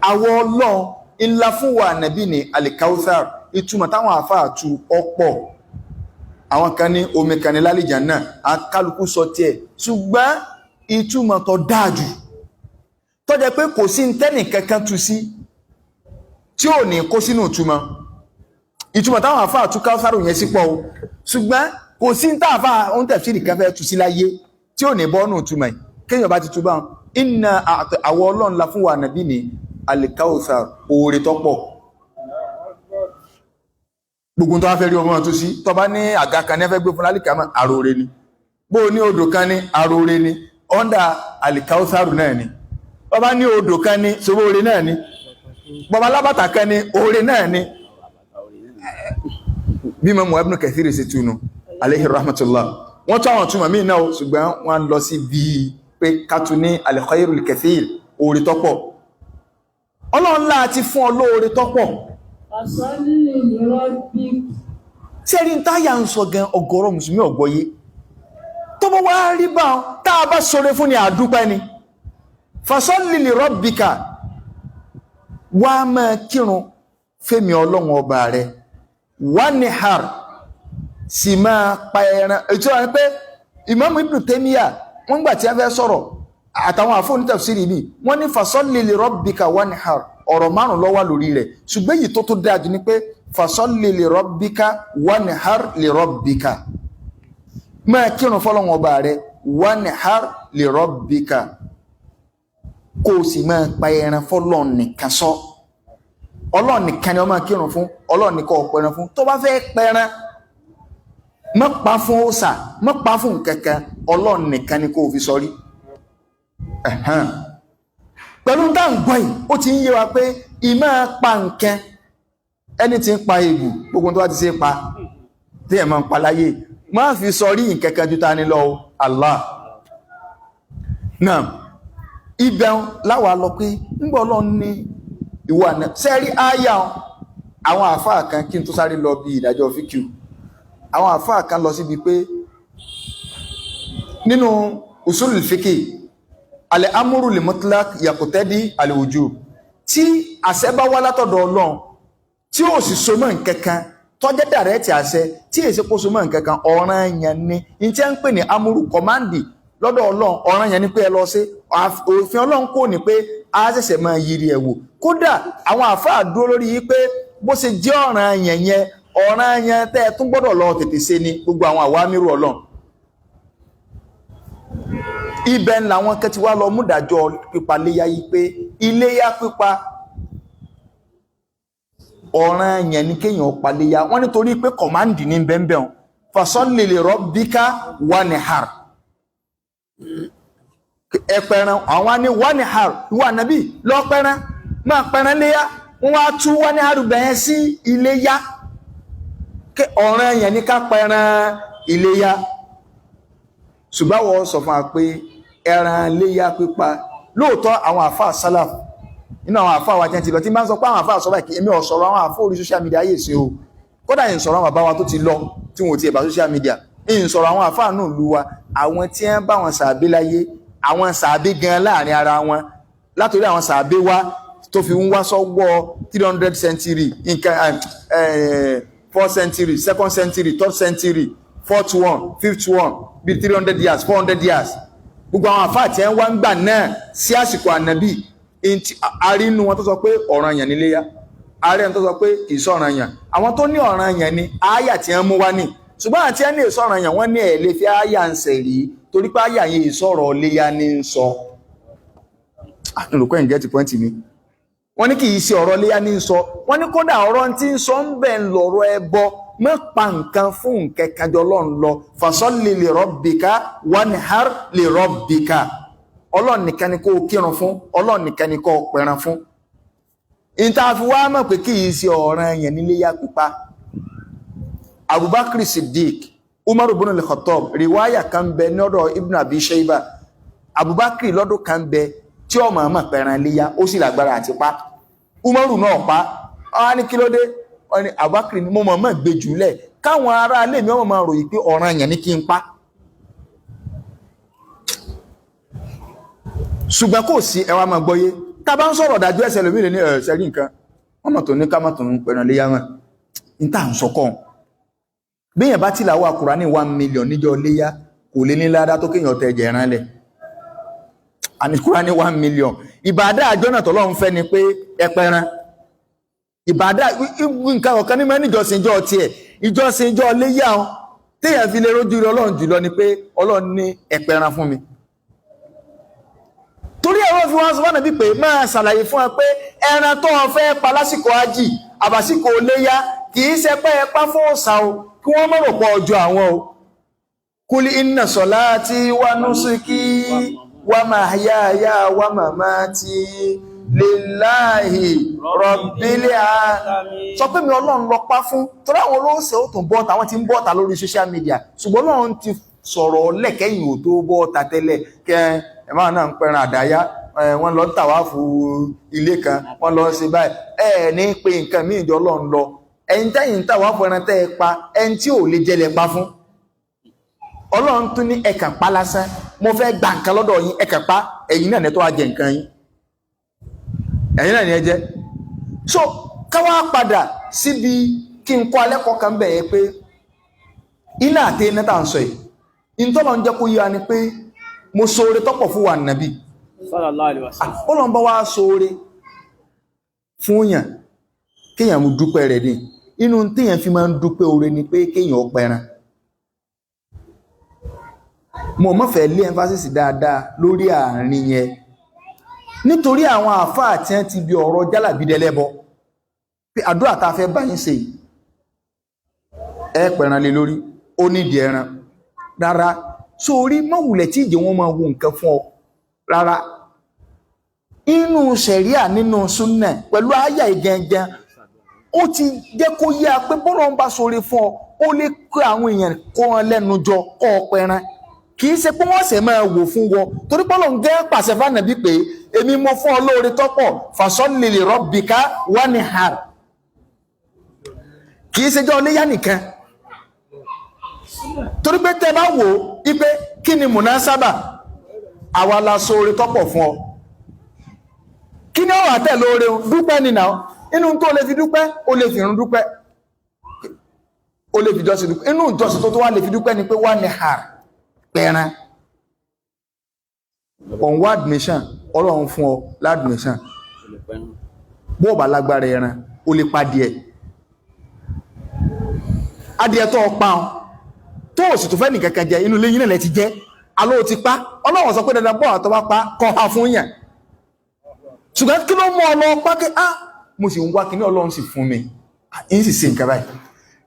Àwọ Ọlọ́run ńlá fún wa nàbí ní al-kawthar. Ìtumọ̀ táwọn àfáà tu ọ̀pọ̀. Àwọn kan ní omi kan ní lálìjà náà, akálukú sọ tiẹ̀, ṣùgbọ́n ìtumọ̀ tó dáa jù, tó jẹ́ pé kò sí ntẹ́nì kankan tu sí tí ò ní kó sínú ìtumọ̀, ìtumọ̀ táwọn àfáà tú káwùsàrù yẹn sí pọ̀ o, ṣùgbọ́n kò sí ní táàfáà ohun tẹ̀fsírì kan fẹ́ tu sí láyé tí ò ní bọ́nù ìtumọ̀ yìí kéèyàn bá ti tú báwọn. Inna àwọ Ọlọ́run la fún wa nàbí ní alikawusar, oore tó pọ̀. Gbogbo tó wá fẹ́ rí ọmọ tó sí, tó bá ní àga kan ní ẹ fẹ́ gbé fún lálìkàmọ́, àròore ni. Bó ní odò kan ní, àròore ni, ọ́ndà alikawusaru náà ni. Bó bá ní odò kan ní, ṣòwò oore náà ni. Bọ́bá lábàtà kan ní, oore náà ni. Bí mọ́mọ́ Ibn Kathir ṣe túnu alayhi rahmatullah, wọ́n tó àwọn túmọ̀ míì náà, ṣùgbọ́n wọ́n lọ sí bíi pé kátó ní al-khairul kathir, oore tọ́pọ̀. Ọlọ́run láti fún ọ lóore tọ́pọ̀. Sẹ́rí ń táyà ń sọ gan, ọ̀gọ̀rọ̀ mùsùlùmí ọ̀gbọ́yé tó bọ́ wá rí bá tá a bá sọre fún ni àdúpẹ́ ni. Fasalli li rabbika, wá máa kírun fẹ́mi Ọlọ́run ọba rẹ̀, wanihar, sì máa pa ẹran. Ètò àwọn pé Imam Ibn Taymiyyah, wọ́n gbà tí a fẹ́ sọ̀rọ̀ àtàwọn àfóònù tafsiri mi, wọ́n ní fasalli li rabbika wanhar, ọ̀rọ̀ márùn ló wà lórí rẹ̀, ṣùgbọ́n èyí tó tó dáa jù ni pé fasalli li rabbika wanhar li rabbika, máa kírun fọ́lọ́run ọba rẹ̀, wanhar li rabbika, kó o sì máa pa ẹran fọ́lọ́run nìkan sọ. Ọlọ́run nìkan ni ó máa kírun fún, Ọlọ́run nìkan ó pẹran fún. Tó bá fẹ́ pẹran, má pa fún òòṣà, má pa fún kankan, Ọlọ́run nìkan ni kó o fi sọrí. Pẹ̀lú dáǹgbọ́ yìí, ó ti ń yé wa pé ìmọ̀ pa nǹkan, ẹni tí ń pa egbò, gbogbo tó bá ti ṣe pa tí ẹ̀ máa ń pa láyé, má fi sọrí nǹkankan ju ta ni lọ, Allah náà. Ibẹ̀ láwa lọ pé nígbà Ọlọ́run ní ìwọ àná sẹ́rí áyà àwọn àfáà kan, kí n tó sáré lọ bí ìdájọ́ fíkìú, àwọn àfáà kan lọ síbi pé nínú usulul fiqh, al-amru li-mutlaq yaqtadi al-wujub. Tí àṣẹ bá wá látọ̀dọ̀ Ọlọ́run tí ó sì so mọ́ nǹkankan, tó jẹ́ dàrẹ́tì àṣẹ tí èsì kó so mọ́ nǹkankan, ọ̀ranyàn ni. Ní tí a ń pè ní amúrù, kọ̀máǹdì lọ́dọ̀ Ọlọ́run, ọ̀ranyàn ni pé ẹ lọ sí òfin Ọlọ́run kò ní pé a ṣẹ̀ṣẹ̀ máa yiri ẹ̀ wò. Kódà àwọn àfáà dúró lórí yìí pé bó ṣe jẹ́ ọ̀ranyàn yẹn, ọ̀ranyàn tẹ́ ẹ tún gbọ́dọ̀ lọ tètè ṣe ni gbogbo àwọn àwámírù Ọlọ́run. Ibẹ̀ làwọn kan ti wá lọ múdàjọ́ pípa léyá yìí pé iléyá pípa ọ̀ranyàn ni kéèyàn pa léyá. Wọ́n nítorí pé kọ̀máǹdì ní bẹ́ẹ̀bẹ́ẹ̀ fasalli li rabbika wanhar, ẹpẹran àwọn ní wanhar, ìwà nàbí lọ pẹran, máa pẹran léyá. Wọ́n wá tú wanhar bẹ̀yẹn sí iléyá, ọ̀ranyàn ni ká pẹran iléyá. Ṣùgbọ́n wọ́n sọ fún wa pé ẹran léyá pípa, lóòótọ́ àwọn àfáà sálàf nínú àwọn àfáà wa tí wọ́n ti lọ, tí máa ń sọ pé àwọn àfáà sọ báyìí, èmi ò sọ̀rọ̀ àwọn àfáà orí social media ayé ìsìn o. Kódà yìí ń sọ̀rọ̀ àwọn bàbá wa tó ti lọ tí wọn ò tiẹ̀ bá social media, ń sọ̀rọ̀ àwọn àfáà náà lu wa, àwọn tí wọ́n bá wọn sàbí láyé, àwọn sàbí gan láàrin ara wọn, látòrí àwọn sàbí wa tó fi ń wá sọ́wọ́ 300 century nǹkan, 4th century, 2nd century, 3rd century, 4th one, 5th one, bí 300 years, 400 years, gbogbo àwọn àfáà tí wọ́n wá ń gbà náà sí àsìkò ànábì, arínú wọn tó sọ pé ọ̀ranyàn níléyá, ààrẹ tó sọ pé kì í sọ̀ranyàn. Àwọn tó ní ọ̀ranyàn ni àyà tí wọ́n mú wá ní, ṣùgbọ́n àti ẹni ìsọ̀ranyàn wọ́n ní ẹ̀ lè fi àyà ń sẹ̀rí, torí pé àyà yẹn ìsọ̀rọ̀ léyá ní ń sọ. Olùkọ́ ìjẹ́ ti pọ́ǹtì mi. Wọ́n ní kì í ṣe ọ̀rọ̀ léyá ní ń sọ. Wọ́n ní kódà ọ̀rọ̀ tí ń sọ ń bẹ̀ ń lọ̀rọ̀ ẹbọ, má pa nǹkan fún nǹkan jọ Ọlọ́run lọ. Fasalli li rabbika wanhar li rabbika. Ọlọ́run nìkan ni kó o kírun fún, Ọlọ́run nìkan ni kó o pẹran fún. Ìta fi wá mọ̀ pé kì í ṣe ọ̀ranyàn níléyá pípa. Abubakar Siddiq, Umar ibn al-Khattab, riwaya kan bẹ ní ọ̀dọ̀ Ibn Abi Shayba. Abubakar lọ́dún kan bẹ tí ọmọ ọmọ pẹran léyá, ó sì lágbára àti pa. Umaru náà pa. Á ní kí ló dé? Wọ́n ní Abubakar ni mo mọ̀ mọ̀ gbé jùlẹ̀ káwọn ará ilé mi ọmọ máa ròyìn pé ọ̀ranyàn ní kí n pa. Ṣùgbọ́n kò sí ẹwà máa gbọ́yé. Tá bá ń sọ̀rọ̀ dájú ẹsẹ̀ lómi lè ní ẹ̀ṣẹ̀ rí nǹkan. Wọ́n mọ̀ tó ní ká mọ̀ tó ń pẹran léyá mọ̀. Ní tá à ń sọ kọ́. Béèyàn bá tìlàwà Kùránì 1 million níjọ́ léyá, kò lè ní ládá tó kéèyàn tẹ ẹ̀jẹ̀ ẹran lẹ̀. Àní Kùránì 1 million. Ìbàdá àjọ náà tọ́lọ́run fẹ́ ni pé ẹpẹran. Ìbàdá nǹkan ọ̀kan ní mẹ́rin ìjọsìn ìjọ tiẹ̀, ìjọsìn ìjọ léyá o. Téèyàn fi lè rójú rí Ọlọ́run jùlọ ni pé Ọlọ́run ní ẹpẹran fún mi. Torí ẹ̀rọ fi wọ́n sọ fún ànábì pé máa ṣàlàyé fún ẹ pé ẹran tó o fẹ́ pa lásìkò ájì àbásìkò léyá kì í ṣe pé ẹ pa fún òòṣà o, kí wọ́n mọ̀rọ̀ pọ̀ ọjọ́ àwọn o. Kúlí inna salati wa nusuki wa mahyaya wa mamati lillahi rabbil alamin. Sọ pé mi Ọlọ́run lọ pa fún, torí àwọn olóòṣè ó tún bọ́ta, wọ́n ti ń bọ́ta lórí social media, ṣùgbọ́n Ọlọ́run ti sọ̀rọ̀ lẹ́kẹ̀yìn ò tó bọ́ta tẹ́lẹ̀ kẹ́ ẹ máa náà ń pẹran àdáyá, wọ́n lọ ń tàwáàfù ilé kan, wọ́n lọ ń ṣe báyìí, ẹ ní pé nǹkan míì jọ Ọlọ́run lọ. Ẹ̀yin tẹ́yìn tàwáàfù ẹran tẹ́ ẹ pa, ẹni tí ò lè jẹlẹ̀ pa fún. Ọlọ́run tún ní ẹ̀kàn pa lásán, mo fẹ́ gba nǹkan lọ́dọ̀ yín, ẹ̀kàn pa, ẹ̀yin náà ní tó wá jẹ nǹkan yín, ẹ̀yin náà ní ẹ jẹ. So káwá padà síbi kí n kọ́ alẹ́kọ̀ọ́ kan bẹ̀ yẹn pé iná àti iná tá à ń sọ yìí, ìtọ́lọ̀ ń jẹ́ kó yíra ni pé mo ṣoore tọ́pọ̀ fún wa nàbí. Sallallahu alaihi wasallam. Ọlọ́run bá wá ṣoore fún yàn kéèyàn mú dúpẹ́ rẹ̀ ní inú téèyàn fi máa ń dúpẹ́ oore ni pé kéèyàn pẹran. Mo mọ̀ fẹ́ lé emphasis dáadáa lórí àárín yẹn nítorí àwọn àáfàá tí wọ́n ti bi ọ̀rọ̀ jálàbí dẹlẹ́bọ pé àdúrà tá a fẹ́ bá yín ṣe yìí, ẹ pẹran lé lórí, ó nídìí ẹran rárá. Sórí mọ̀wùlẹ̀ tí ìjẹ́ wọn máa wo nǹkan fún ọ rárá. Inú sẹ̀ríà nínú súnà pẹ̀lú àyà ìgangan ó ti jẹ́ kó yá pé bọ́lá ń bá sórí fún ọ, ó lè kó àwọn èèyàn kó wọn lẹ́nu jọ kọ́ ọ pẹran. Kì í ṣe pé wọ́n ṣẹ̀ máa wò fún wọn, torí bọ́lá ń gẹ́ pàṣẹ fánàbí pé èmi mo fún ọ lóore tọ́pọ̀, fasalli li rabbika wanhar. Kì í ṣe jọ́ léyà nìkan, torí pé tẹ́ bá wò ó ipe kí ni mùnásábà, àwa la sóore tọ́pọ̀ fún ọ, kí ni ọ̀rọ̀ àtẹ̀ lóore o? Dúpẹ́ nìna inú tó lè fi dúpẹ́, o lè fi irun dúpẹ́, o lè fi jọ́sìn dúpẹ́. Inú ìjọsìn tó wá lè fi dúpẹ́ ni pé wà ní har pẹran. On wá admission, Ọlọ́run fún ọ ládùmíṣàn, bó bá lágbára ẹran o lè pa adìẹ. Adìẹ tó o pa ọ tó o sì tó fẹ́ nìkankan jẹ inú ilé yín náà lẹ ti jẹ, aló ti pa. Ọlọ́run sọ pé dandan bọ́ àtọ́ bá pa kọ́ ha fún yàn, ṣùgbọ́n kí ló mú ọ lọ pa kí á mo sì ń wá kíní, Ọlọ́run sì fún mi, ń sì ṣe nǹkan báyìí.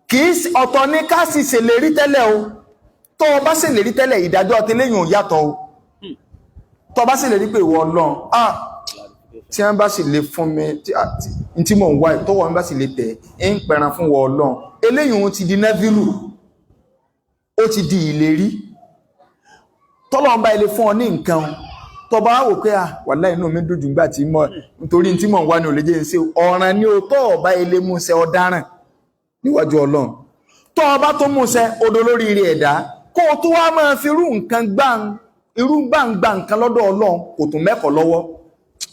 Kì í ọ̀tọ̀ ní ká sì ṣèlérí tẹ́lẹ̀ o. Tó o bá ṣèlérí tẹ́lẹ̀, ìdájọ́ tẹ́lẹ̀yìn ò yàtọ̀ o. Tó o bá ṣèlérí pé ìwọ Ọlọ́run á tí wọ́n bá sì lè fún mi tí mò ń wá tọ́wọ́ mi bá sì lè tẹ̀ ń pẹran fún wọ Ọlọ́run, eléyìí òun ti di nẹ́fìlù, ó ti di ìlérí. Tọ́lọ́run bá ilé fún ọ ní nǹkan tó bá wò pé à wàláhì inú mi dùn jù nígbà tí mo nítorí tí mò ń wá ní ò lè jẹ́ ń ṣe ọ̀ràn ní o. Tọ́ ọ̀bá ilé mú ṣe ọ̀daràn. Níwájú Ọlọ́run tó ọba tó múṣẹ odò lórí ire ẹ̀dá, kó o tó wá máa fi irú nǹkan irú gbàǹgbà nǹkan lọ́dọ̀ Ọlọ́run kò tún mẹ́kọ̀ọ́ lọ́wọ́.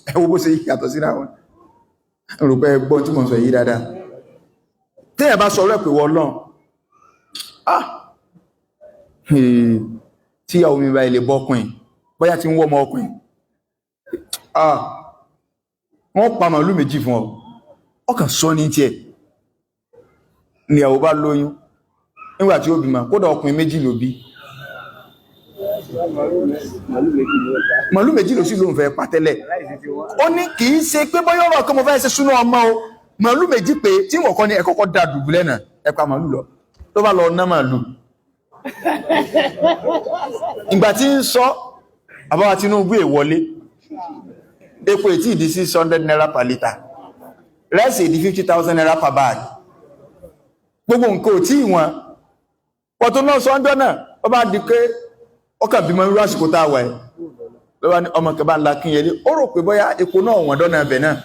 Ẹ wo bó ṣe yàtọ̀ síra wọn. Rò pé gbọ́n tí mo sọ yìí dáadáa. Téèyàn bá sọ ọ̀rọ̀ pé wọ́n Ọlọ́run, ah, tíyàwó mi bá ilé bọ́kùnrin, bóyá tí ń wọ́ ọmọ ọkùnrin, ah, wọ́n pa màálù méjì fún ọ, ọkàn sọ ní tiẹ̀. Níyàwó bá lóyún, nígbà tí ó bímọ, kódà ọkùnrin méjì ló bí. Màálù méjì ló sì lóun fẹ́ pa tẹ́lẹ̀. Ó ní kì í ṣe pé bóyá ọ̀rọ̀ kan mo fẹ́ ṣe súná ọmọ o, màálù méjì pé tí wọ́n kọ́ ni ẹ kọ́kọ́ da dùbúlẹ̀ náà, ẹ pa màálù lọ. Ló bá lọ ná màálù. Ìgbà tí ń sọ, àbáwá Tinubu èwọlé, epo ètí ìdí 600 naira per litre, rẹ́sì ìdí 50,000 naira per bag, gbogbo nǹkan ò tí ìwọ̀n pọ̀tún náà sọ́njọ́ náà. Ó bá di pé ó kàn bímọ irú àsìkò tá a wà ẹ̀, ló bá ní ọmọ kan bá ń la kínyẹlé. Ó rò pé bóyá epo náà wọ̀n dọ́nà ẹbẹ̀ náà,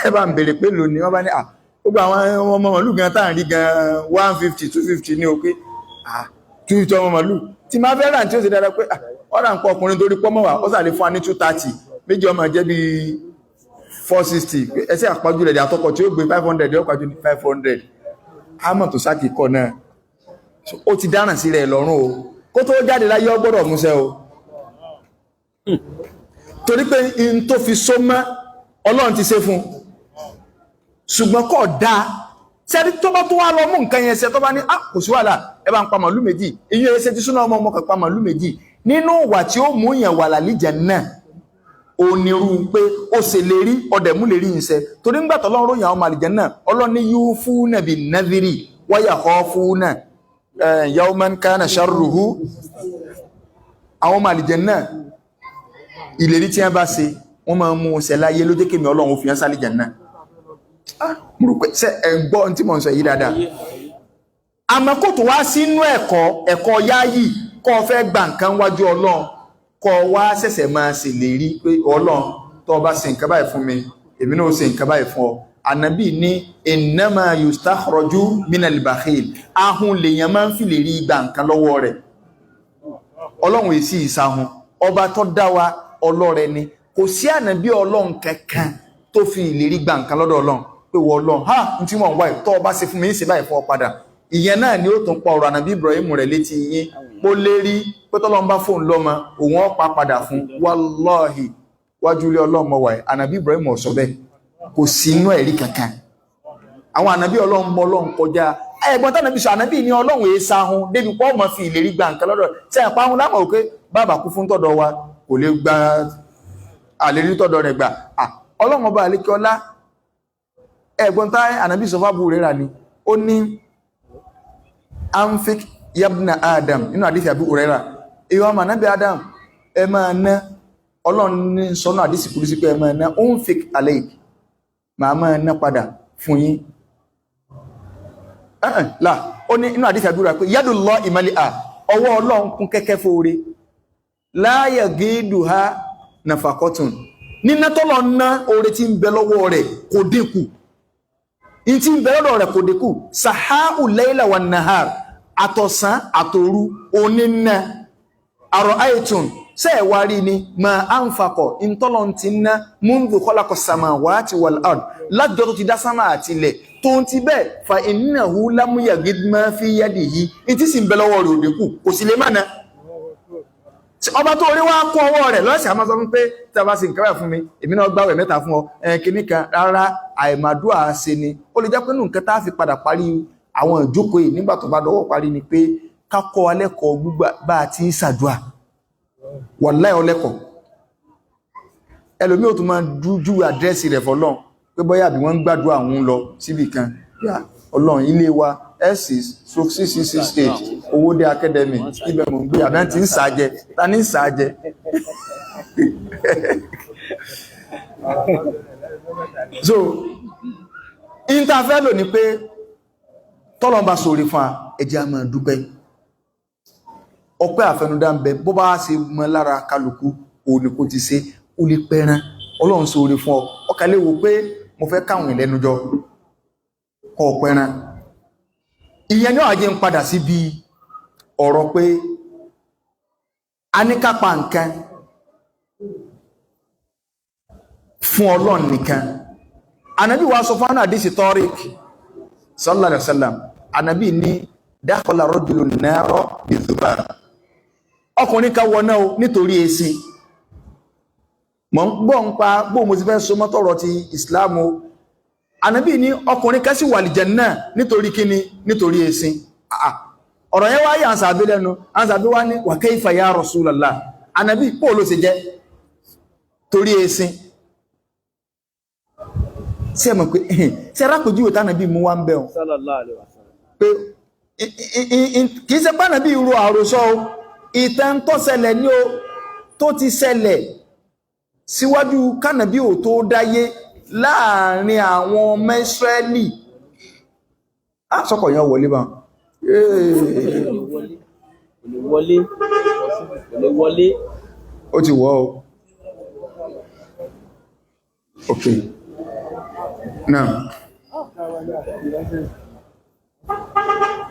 ẹ bá ń béèrè pé lónìí. Wọ́n bá ní à gbogbo àwọn ọmọ màlúù gan tá à ń rí gan 150, 250 ní o, pé à 250 ọmọ màlúù tí máa fẹ́ rà tí ó ṣe dáadáa, pé ọ̀rà ń pọ̀ ọkùnrin torí pọ́nmọ́ wà, ó sàlẹ̀ fún wa ní 230, méjì ọmọ jẹ́ bíi 460. Ẹsẹ̀ àpájù rẹ̀ àtọkọ̀ tí ó gbé 500, yóò pàjù ní 500. Àmọ́ tó sákì kọ náà, ó ti dáràn sí rẹ̀ lọ́rùn o. Kó tó jáde láyé, ó gbọ́dọ̀ múṣẹ́ o, torí pé in tó fi só mọ́ Ọlọ́run ti ṣe fún, ṣùgbọ́n kò dáa. Sẹ́ni tó bá tó wá lọ mú nǹkan yẹn ṣe, tó bá ní ah, kò sí wàhálà, ẹ bá ń pa màálù méjì, ìyẹn ẹsẹ̀ ti súná ọmọ ọmọ kan pa màálù méjì. Nínú ìwà tí ó mú yàn wà lálìjẹ náà, onírú pé ó ṣe lè rí ọdẹ mú lè rí ìṣe, torí ńgbà tọ́lọ́run ròyìn àwọn ọmọ àlìjẹ náà, Ọlọ́run ní yufuna bin nadhiri wa yakhafuna yawman kana sharruhu. Àwọn ọmọ àlìjẹ náà, ìlérí tí wọ́n bá ṣe, wọ́n máa mú ṣẹ láyé, ló jẹ́ kémi Ọlọ́run fi hàn sálìjẹ náà. Ah, mo rò pé ṣe ẹ̀ ń gbọ́ ohun tí mò ń sọ yìí dáadáa. Àmọ́ kò tó wá sínú ẹ̀kọ́ ẹ̀kọ́ yáyì kọ́ ọ fẹ́ gba nǹkan wájú Ọlọ́run, kọ́ ọ wá ṣẹ̀ṣẹ̀ máa ṣèlérí pé Ọlọ́run, tó o bá ṣe nǹkan báyìí fún mi, èmi náà ó ṣe nǹkan báyìí fún ọ. Ànábì ní innama yustakhraju minal bakhil, ahun lèèyàn máa ń fi lè rí gba nǹkan lọ́wọ́ rẹ̀. Ọlọ́run èsì ìsahun, ọba tó dá wa ọlọ́rẹ ni. Kò sí ànábì Ọlọ́run kankan tó fi ìlérí gba nǹkan lọ́dọ̀ Ọlọ́run pé wọ́n Ọlọ́run ha n tí wọ́n ń wá yìí, tó o bá ṣe fún mi, ń ṣe báyìí fún ọ padà. Ìyẹn náà ni ó tún pa ọ̀rọ̀ ànábì Ibrahim rẹ̀ létí yín, ó lérí pé tọ́lọ́run bá fóun lọ́mọ, òun ó pa padà fún. Wàláhì, wájú ilé Ọlọ́run wà yìí, ànábì Ibrahim ò sọ bẹ́ẹ̀, kò sí inú ẹ̀rí kankan. Àwọn ànábì Ọlọ́run mọ Ọlọ́run kọjá ẹ̀gbọ́n tánàbí sọ. Ànábì ní Ọlọ́run èé sahun débi pọ́ ọmọ fi ìlérí gba nǹkan lọ́dọ̀ tí àpá ahun lámọ̀ pé bàbá kú fún tọ̀dọ̀ wa, kò lè gba àlérí tọ̀dọ̀ rẹ̀ gbà. Ọlọ́run ọba àlékè ọlá, ẹ̀gbọ́n tá ànábì sọ fábù rẹ̀ rà ni, ó ní anfik yabna Adam, nínú àdìsí àbí òrẹ́rà ìwà ọmọ ànábì Adam, ẹ máa ná. Ọlọ́run ní sọ́nà àdìsí kúrú sí pé ẹ máa ná, unfik aleik, màá máa ná padà fún yín. Là ó ní inú àdìsí àbúrò pé yadullah ìmọ̀lẹ̀ à, ọwọ́ Ọlọ́run kún kẹ́kẹ́ fóore, láyà gídù ha nàfàkọ́tún, níná tọ́lọ ná oore tí ń bẹ lọ́wọ́ rẹ̀ kò dínkù, in tí ń bẹ lọ́dọ̀ rẹ̀ kò dínkù. Sàháù layla wà nahar, àtọ̀sán àtòru oníná. Àrọ̀ àìtùn ṣe ẹ̀wà rí ni ma anfaqa, ìntọ́lọ̀ ti ná, mundu khalaqa samawati wal ard, lájọ́ tó ti dá sánmà àti ilẹ̀, tó ń ti bẹ́ẹ̀ fa innahu lam yagid ma fi yadihi, in tí sì ń bẹ lọ́wọ́ rẹ̀ ò dínkù, kò sì lè má ná. Ọba tó orí wá kún ọwọ́ rẹ̀ lọ́sẹ̀, àmọ́ sọ fún pé tí a bá ṣe nǹkan báyìí fún mi, èmi náà gbàwẹ̀ mẹ́ta fún ọ, kìíní kan rárá, àìmàdúà ṣe ni. Ó lè jẹ́ pé nù nǹkan tá a fi padà parí àwọn ìjókòó yìí nígbà tó bá dọwọ́ parí ni pé ká kọ́ alẹ́kọ̀ọ́ gbígbà bá a ti ń ṣàdúà. Wàláhì ọlẹ́kọ̀ọ́ ẹlòmíì ò tún máa dújú àdírẹ́sì rẹ̀ fọlọ́n pé bóyá àbí wọ́n ń gbàdúrà òun lọ síbì kan. Yá Ọlọ́run, ilé wa S6/6668 Owódé Academy, ibẹ̀ mò ń gbé, àbí wọ́n ti ń sàájẹ, ta ní ń sàájẹ? So interfẹ́ lò ní pé tọ́lọ́n bá sórí fún wa, ẹ jẹ́ á máa dúpẹ́. Ọpẹ́ àfẹnudá ń bẹ, bó bá ṣe mọ lára kálukú òun ni kò ti ṣe. Ó lè pẹran, Ọlọ́run sórí fún ọ, ọkà lè wò pé mo fẹ́ káwọn ìlẹ́nu jọ kọ pẹran. Ìyẹn ní ọ̀jẹ́ ń padà síbi ọ̀rọ̀ pé a ní ká pa nǹkan fún Ọlọ́run nìkan. Ànábì wa sọ fún àdísì Tariq sallallahu alaihi wasallam, Ànábì ní dakhala rajulun nara bi-dhubab, ọkùnrin kan wọ náà nítorí èsì. Mọ̀ ń gbọ́ ń pa bó mo ti fẹ́ so mọ́tọ̀rọ̀ ti Islam o. Ànábì ní ọkùnrin kan sì wà àlìjánnà nítorí kíni? Nítorí èsì. Ọ̀rọ̀ yẹn wá yà ànsàbí lẹ́nu. Ànsàbí wá ní wa kayfa ya Rasulallah, Ànábì pò ló ṣe jẹ́ torí èsì? Sí ẹ̀mọ̀ pé sí arákòjúwò tánàbí mú wá ń bẹ̀ Sallallahu alaihi wasallam. Pé kìí ṣe pánàbí ro àròsọ o, ìtàn tó ṣẹlẹ̀ ní o, tó ti ṣẹlẹ̀ síwájú kánàbí ò tó dáyé láàrin àwọn ọmọ Ísírẹ́lì. Á sọ́kọ̀ yẹn wọlé bá Kò lè wọlé, kò lè wọlé. Ó ti wọ́ o. Ok, náà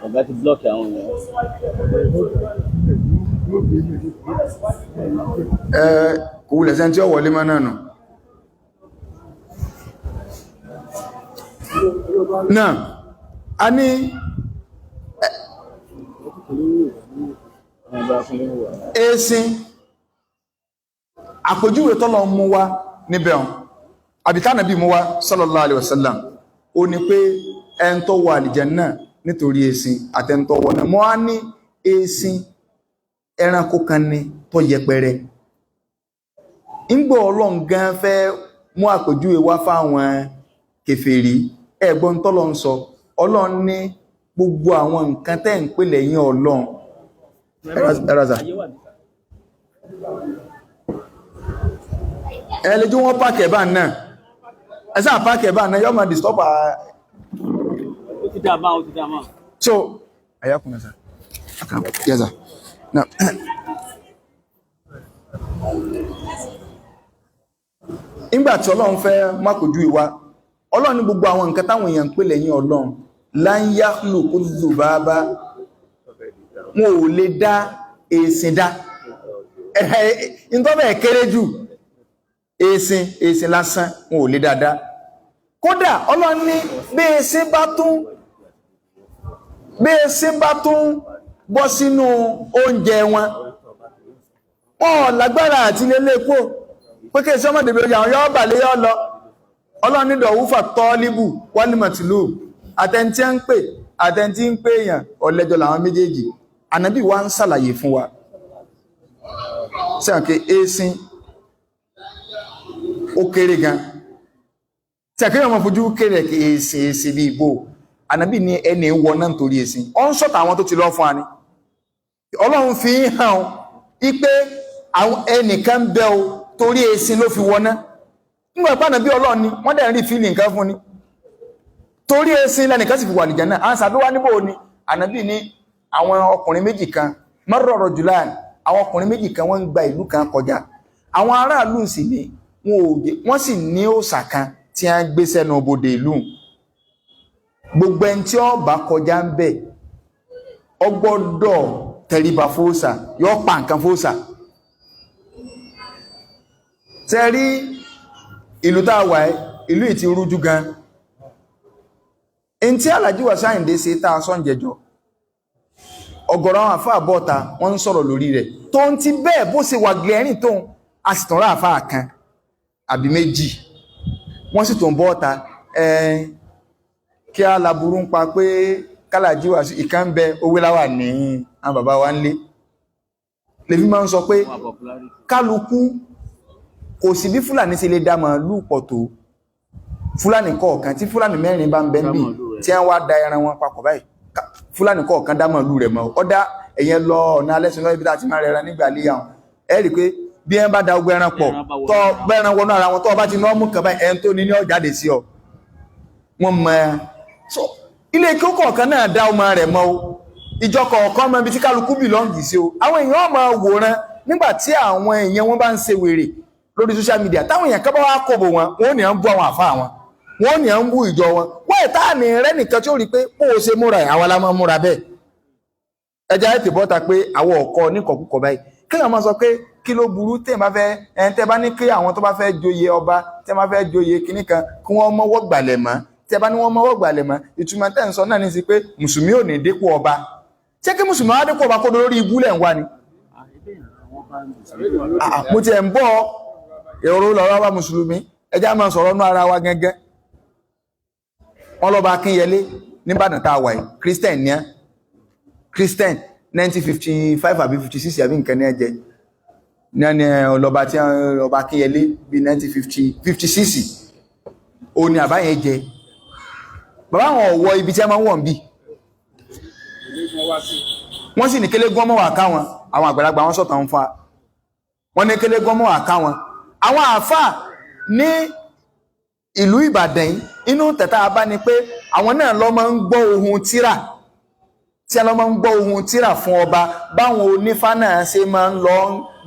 Ọ̀gá ti blọ́ọ̀kì àwọn èèyàn. Ẹ kò wulẹ̀ sẹ́ni tí ó wọlé mọ́ náà nù. Náà a ní ẹ̀sìn àpèjúwe tọ́lọ mú wá níbẹ̀ ọ̀n àbítánàbí mú wá sallallahu alaihi wasallam, ó ní pé ẹn tó wọ àlìjánnà nítorí ẹ̀sìn àtẹntọ́ wọ náà. Mọ́ á ní ẹ̀sìn ẹranko kan ni tó yẹpẹrẹ. Ńgbọ́ Ọlọ́run gan fẹ́ mú àpèjúwe wá fáwọn kèfèrí, ẹ̀gbọ́n tọ́lọ ń sọ. Ọlọ́run ní gbogbo àwọn nǹkan tẹ́ ń pè lẹ́yìn Ọlọ́run ẹ̀rọ̀sà ẹlẹ́jú wọ́n pàkì ẹ̀bá náà, ẹ̀sà pàkì ẹ̀bá náà yọ́ ma disturb. Ó ti dá máa, ó ti dá máa. So ayákùnrin sir. Yes sir. Now nígbàtí Ọlọ́run fẹ́ mákòjú ìwá, Ọlọ́run ní gbogbo àwọn nǹkan táwọn èèyàn ń pè lẹ́yìn Ọlọ́run, lan yakhluqu dhubaba, wọn ò lè dá èsìn dá. Ìtọ́bẹ̀ kéré jù èsìn, èsìn lásán wọn ò lè dáadáa. Kódà Ọlọ́run ní bí èsìn bá tún, bí èsìn bá tún bọ́ sínú oúnjẹ wọn, wọn ò lágbára àti lélé kó pé kí èsì ọmọdé bí àwọn yọ́ bà lé yọ́ lọ. Ọlọ́run ní dọ̀wúfà tọ́líbù wálìmọ̀tìlú, àtẹntí ń pè àtẹntí ń pè èèyàn ọ̀lẹ́jọ́ làwọn méjèèjì. Ànábì wa ń ṣàlàyé fún wa sẹ́wọ̀n kí èsìn ó kéré gan tí àkíyàn ọmọ fojú kéré kí èsìn, èsìn bí ìbò. Ànábì ní ẹni wọ náà nítorí èsìn. Ọ ń sọ̀tà àwọn tó ti lọ fún wa ni Ọlọ́run fi ń hàn ipé àwọn ẹnìkan bẹ́ o, torí èsìn ló fi wọná. Nígbà pé Ànábì Ọlọ́run ni wọ́n dẹ̀ ń rí fílì nǹkan fún ni, torí èsìn lẹ́nìkan sì fi wà lìjẹ̀ náà. À ń sàbí wá níbò ni Ànábì ní àwọn ọkùnrin méjì kan, marra rajulan, àwọn ọkùnrin méjì kan wọ́n ń gba ìlú kan kọjá. Àwọn aráàlú sì ní wọn ò dé, wọ́n sì ní òòṣà kan tí a ń gbé sẹ́nu bodè ìlú. Gbogbo ẹni tí ó bá kọjá ń bẹ̀ ó gbọ́dọ̀ tẹríba fóòṣà, yóò pa nǹkan fóòṣà. Tẹ́ rí ìlú tá a wà ẹ́, ìlú yìí ti rújú gan. In tí Alhaji Wasiu Ayinde ṣe tá a sọ́njẹjọ, ọ̀gọ̀rọ̀ àwọn àfáà bọ́ta wọ́n ń sọ̀rọ̀ lórí rẹ̀ tó ń ti bẹ́ẹ̀ bó ṣe wà glẹ́rìn tóun, a sì tún rá àfáà kan àbí méjì wọ́n sì tún bọ́ta. Kí á laburú ń pa pé k'Alhaji Wasiu ìkan ń bẹ owó láwà ní àwọn bàbá wa ń lé lèfi máa ń sọ pé kálukú kò sí bí Fúlàní ṣe lè dá màálù pọ̀ tó. Fúlàní kọ̀ọ̀kan tí Fúlàní mẹ́rin bá ń bẹ níbí tí wọ́n wá da ẹran wọn papọ̀ báyìí, Fúlàní kọ̀ọ̀kan dá màálù rẹ̀ mọ́ ọ dá ẹ̀yẹn lọ ọ̀nà alẹ́sìn lọ́wọ́ ibi tá a ti máa rẹran nígbà léyà wọn. Ẹ rí i pé bí ẹ bá da ogun ẹran pọ̀ tọ́ bẹ́ẹ̀ran wọnú ara wọn, tọ́ bá ti ná mú kàn báyìí, ẹn tó ní ní ọ̀jáde sí ọ. Wọ́n mọ ẹ so ilé kí ó kọ̀ọ̀kan náà dá ọmọ rẹ̀ mọ́ o, ìjọ kọ̀ọ̀kan mọ ibi tí kálukú bìlọ́ǹgì sí o. Àwọn èèyàn máa wòran nígbà tí àwọn èèyàn wọn bá ń ṣe wèrè lórí social media, táwọn èèyàn kan bá wá kòbò wọn, wọn ò ní à ń bú àwọn àfáà wọn. Wọ́n ní à ń bú ìjọ wọn. Wọ́n ẹ̀ tá ní rẹ́ nìkan tí ó rí pé bó o ṣe múra ẹ̀, àwa la máa múra bẹ́ẹ̀. Ẹja ẹ̀ tè bọ́ta pé àwọn ọ̀kọ́ oníkọ̀kúkọ̀ báyìí. Kéèyàn máa sọ pé kí ló burú tẹ́ bá fẹ́ ẹn tẹ́ bá ní kí àwọn tó bá fẹ́ joyè ọba, tẹ́ bá fẹ́ joyè kinní kan, kí wọ́n mọ́wọ́ gbàlẹ̀ mọ́. Tẹ́ bá ní wọ́n mọ́wọ́ gbàlẹ̀ mọ́, ìtumọ̀ tẹ́ ń sọ náà ní sí pé mùsùlùmí ò ní dépò ọba. Ṣé kí mùsùlùmí wá dépò ọba kó lórí ibú lẹ̀ ń wá ni? Mo ti ẹ̀ ń bọ̀ èrò lọ́rọ̀ wa mùsùlùmí, ẹjá máa sọ̀rọ̀ nú ara wa gẹ́gẹ́. Wọ́n lọ́ba Akínyẹlé nìbàdàn tá a wà yìí, Christian ní á, Christian 1955 àbí 56 àbí nǹkan ní ẹ̀jẹ̀ ní ẹni ọlọ́ba tí ọba Akínyẹlé bí 1956 ó ní àbá yẹn jẹ. Bàbá àwọn ọ̀wọ́ ibi tí a máa ń wọ̀n bí wọ́n sì ní kélégún ọmọ wà káwọn àwọn àgbàlagbà wọn sọ̀tàn ń fa wọ́n ní kélégún ọmọ wà káwọn àwọn àáfàá ní ìlú Ìbàdàn yìí. Inú tẹ̀tà bá ní pé àwọn náà lọ máa ń gbọ́ ohun tíra tí a lọ máa ń gbọ́ ohun tíra fún ọba, báwọn onífá náà ṣe máa ń lọ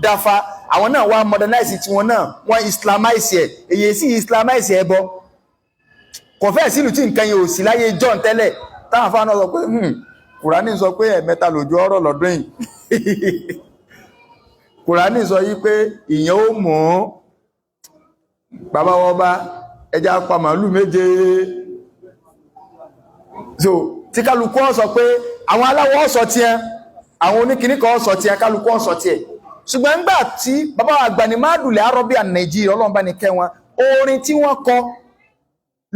dáfá. Àwọn náà wá modernize tiwọn náà, wọ́n islamize ẹ̀, èyí sì islamize ẹ̀ bọ́ kò fẹ́ sílùú tí nǹkan yẹn ò sí láyé John tẹ́lẹ̀. Táwọn afáà náà sọ pé Kùránì sọ pé ẹ̀mẹ́ta lòjò ọ̀rọ̀ lọ́dún yìí. Kùránì sọ yí pé ìyẹn ó mú bàbá wọn bá ẹja pa màálù méje. So tí kálukú ó sọ pé àwọn aláwọ̀ ó sọ tiẹ̀, àwọn oníkìní kan ó sọ tiẹ̀, kálukú ó sọ tiẹ̀. Ṣùgbọ́n nígbà tí bàbá àgbà ní Mádùlẹ̀ Arọ́bíà Nàìjíríà, Ọlọ́run bá ní kẹ́ wọn, orin tí wọ́n kọ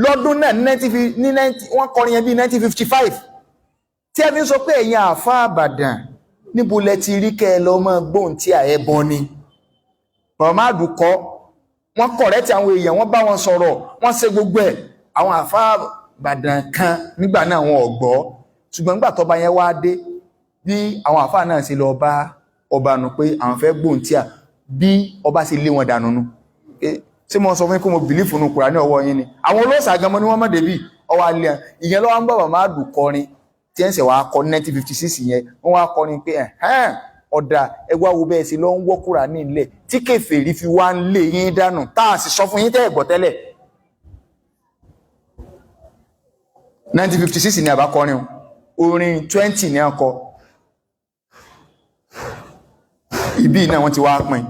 lọ́dún náà ní wọ́n kọrin yẹn bí 1955 tí ẹ fi ń sọ pé ẹ̀yin àáfàá Àbàdàn níbo lẹ ti rí kẹ́ ẹ lọ mọ́ gbóhùn tí àẹ bọ́ ni. Bàbá Mádù kọ́, wọ́n kọ̀rẹ́tì àwọn èèyàn, wọ́n bá wọn sọ̀rọ̀, wọ́n ṣe gbogbo ẹ̀. Àwọn àáfàá Àbàdàn kan nígbà náà wọn ò gbọ́. Ṣùgbọ́n nígbà tọ́ba yẹn wá dé, bí àwọn àáfàá náà ṣe lọ bá ọba nù pé àwọn fẹ́ gbóhùn tí à, bí ọba ṣe lé wọn dànù nù. Ṣé mo sọ fún yín pé mo bìlífù nù Kùránì ọwọ́ yín ni? Àwọn olóòṣà gan mọ́ ni wọ́n mọ̀ débì ọwọ́ alẹ́ ìyẹn lọ́wọ́ ń bá bàbá Mádù kọrin tí ẹ̀ ń sẹ̀ wá kọ 1956 yẹn. Wọ́n wá kọrin pé ẹ̀hẹ́n ọ̀dà ẹgbẹ́ wo bẹ́ẹ̀ sí lọ ń wọ́ Kùránì nílẹ̀ tí kèfèrí fi wá ń lé yín dànù, tá a sì sọ fún yín tẹ́ ẹ̀ gbọ́ tẹ́lẹ̀. 1956 ni àbá kọrin o, orin 20 ni a kọ. Ibi náà wọ́n ti wá pín,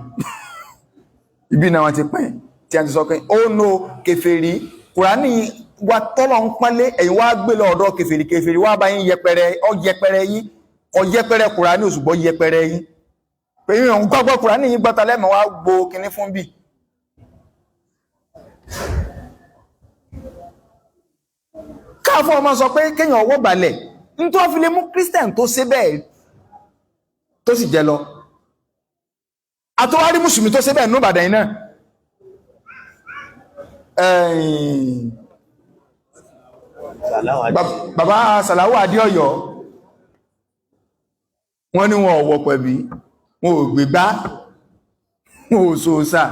ibi náà wọ́n ti pín tí a ti sọ pé ó no kèfèrí Kùránì wa tọ́lọ̀ ń pọ́nlé, ẹ̀yin wá gbé lọ ọ̀dọ̀ kèfèrí, kèfèrí wá bá yín yẹpẹrẹ, ọ yẹpẹrẹ yín, ọ yẹpẹrẹ Kùránì òṣùgbọ́ yẹpẹrẹ yín pé yín òun gbọ́gbọ́ Kùránì yín gbọ́ta lẹ́mọ̀ wá gbo kinní fún bì. Káàfọ́ ọmọ sọ pé kéèyàn ọwọ́ balẹ̀ ní tó fi lè mú Christian tó ṣe bẹ́ẹ̀ tó sì jẹ lọ, àtọwárí mùsùlùmí tó ṣe bẹ́ẹ̀ ní Ìbàdàn yìí náà. Bàbá Sàláwù Adéọ̀yọ́ wọ́n ní wọn ọ̀wọ̀ pẹ̀bí, wọn ò gbégbá, wọn ò sòsà,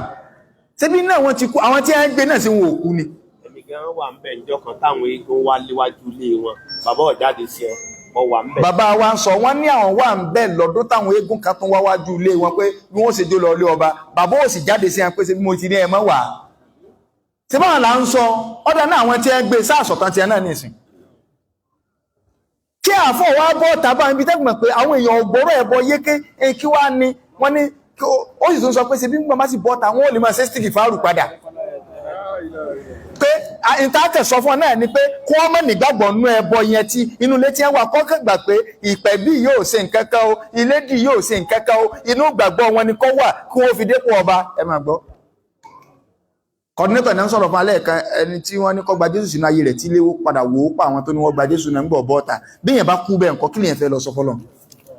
ṣebí náà wọ́n ti kú, àwọn tí wọ́n ń gbé náà sí wọn ò kú ni. Èmi gan wà ń bẹ̀ níjọ́ kan táwọn eégún wá léwájú ilé wọn, bàbá ọ̀jáde sí ẹ, mo wà ń bẹ̀. Bàbá wa ń sọ wọ́n ní àwọn wà ń bẹ̀ lọ́dún táwọn eégún kan tún wá wájú ilé wọn pé bí wọ́n ṣe jó lọ ilé ọba, bàbá ò sì jáde sí wọn pé ṣe bí mo ti ní ẹ mọ́ wà. Ṣé báwọn là ń sọ ọ̀dà náà, àwọn tí wọ́n gbé sáàsọ̀tàn tiẹ̀ náà nìsín. Kí àfọ̀ wá bọ́ tàbá ibi tẹ́gbọ̀n pé àwọn èèyàn ògbóró ẹ̀bọ yéké kí wá ní wọ́n ní ó sì tún sọ pé ṣe bí gbọ́n bá sì bọ́ ta wọ́n ò lè máa ṣe stíkì fáàrù padà. Pé ìtàkẹ̀ sọ fún ọ náà ni pé kí wọ́n mọ̀ nígbàgbọ́ nú ẹbọ yẹn tí inú ilé tí wọ́n wà kọ́kàn gbà pé ìpẹ̀bí yóò ṣe nǹkan kan o, ilédì yóò ṣe nǹkan kan o, inú gbàgbọ́ wọn ni kọ́ wà kí wọ́n fi dépò ọba. Ẹ máa gbọ́. Coordinator náà ń sọ̀rọ̀ fún alẹ́ kan ẹni tí wọ́n ní kó gba Jésù sínú ayé rẹ̀ tí léwó padà wò ó pa àwọn tó ní wọ́n gba Jésù náà ń bọ̀ bọ́ta. Bí èèyàn bá kú bẹ́ẹ̀ nǹkan kí lèèyàn fẹ́ lọ sọ fọ́lọ́?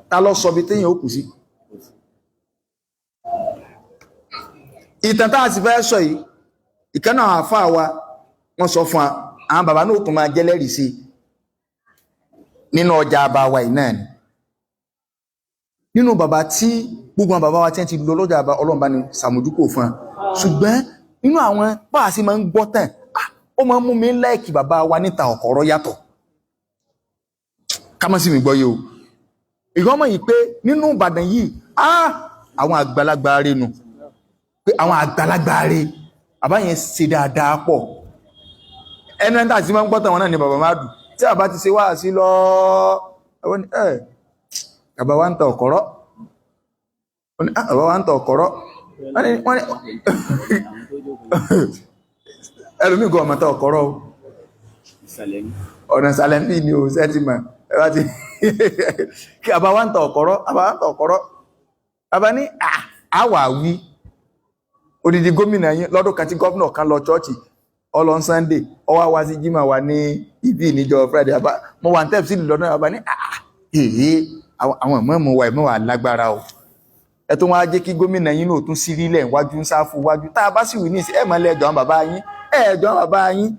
Ta lọ sọ bí téèyàn ó kù sí? Ìtàn tá a sì fẹ́ sọ yìí, ìkan náà àáfàá wa wọ́n sọ fún wa, àwọn bàbá náà tún máa jẹ́lẹ́rìí sí nínú ọjà àbáwa yìí náà ni. Nínú bàbá tí gbogbo àwọn bàbá wa tí wọ́n ti lọ lọ́jà àbá, Ọlọ́run bá ní sàmójúkò fún wa. Ṣùgbọ́n nínú àwọn páàsì máa ń gbọ́ tàn, ó máa ń mú mi láìkì bàbá wa níta ọ̀kọ̀rọ̀ yàtọ̀. Ká má sì mí gbọ́ yìí o. Ìgbọ́n mọ̀ yìí pé nínú Ìbàdàn yìí, àwọn àgbàlagbà rẹ̀ nù. Pé àwọn àgbàlagbà rẹ̀, bàbá yẹn ṣe dáadáa pọ̀. Ẹnu ẹni tàbí máa ń gbọ́tàn wọn náà ni bàbá máa dùn tí àbá ti ṣe wá sí lọ. Ẹwọ́n ni ẹ̀ bàbá wa ń ta ọ̀kọ̀rọ̀. Wọ́n ní, "Ah, bàbá wa ń ta ọ̀kọ̀rọ̀." Wọ́n ní ẹlòmíì gan ọmọ ta ọ̀kọ̀rọ̀ o. Ìsàlẹ̀ ní. Ọ̀nà ìsàlẹ̀ ní ni o sẹ́tìmọ̀ ẹ bá ti kí bàbá wa ń ta ọ̀kọ̀rọ̀, bàbá wa ń ta ọ̀kọ̀rọ̀. Bàbá ní àwà wí odidi gómìnà yín lọ́dún kan tí gómìnà kan lọ chọ́ọ̀chì ọlọ́n Sunday, ó wá wá sí jímọ̀ wa ní ibi ìníjọ Friday. Bàbá mo wà ní tẹ́pù sí lọ́dún. Bàbá ní èyí àwọn ìmọ̀ọ́mù wa ìmọ̀ wà lágbára o. Ẹ tó wá jẹ́ kí gómìnà yín náà tún sírí lẹ̀ wájú ń sáfù wájú tá a bá sì wí ní ìsìn ẹ̀ mọ́ lẹ́jọ́ àwọn bàbá yín, ẹ̀ẹ́jọ́ àwọn bàbá yín,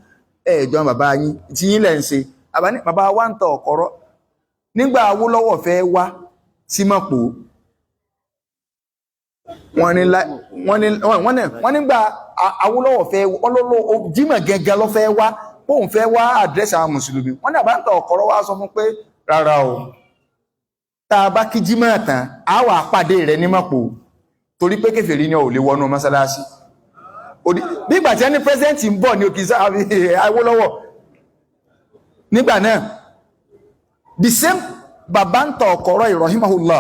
ẹ̀ẹ́jọ́ àwọn bàbá yín tí yín lẹ̀ ń ṣe. Bàbá ní bàbá wa ń tọ ọ̀kọ̀rọ̀ nígbà Awólọ́wọ̀ fẹ́ wá sí Mọ̀pó. Wọ́n ní wọ́n ní wọ́n nígbà Awólọ́wọ̀ fẹ́ ọlọ́lọ́ Jímọ̀ gẹ́gẹ́ ló fẹ́ wá, bóun fẹ́ wá àdírẹ́sì àwọn mùsùlùmí. Wọ́n ní àbá ń tọ ọ̀kọ̀rọ̀ wá sọ fún pé rárá o, tá a bá kí Jímọ̀ tán á wà pàdé rẹ̀ ní Mọ̀pó, torí pé kèfèrí ni ò lè wọnú mọ́sálásí. Bí ìgbà tí ẹni pírẹsidẹ́ǹtì ń bọ̀ ní òkè Awólọ́wọ̀ nígbà náà, the same bàbá ń tọ ọ̀kọ̀rọ̀ ìrọ̀hìmọ̀hùlá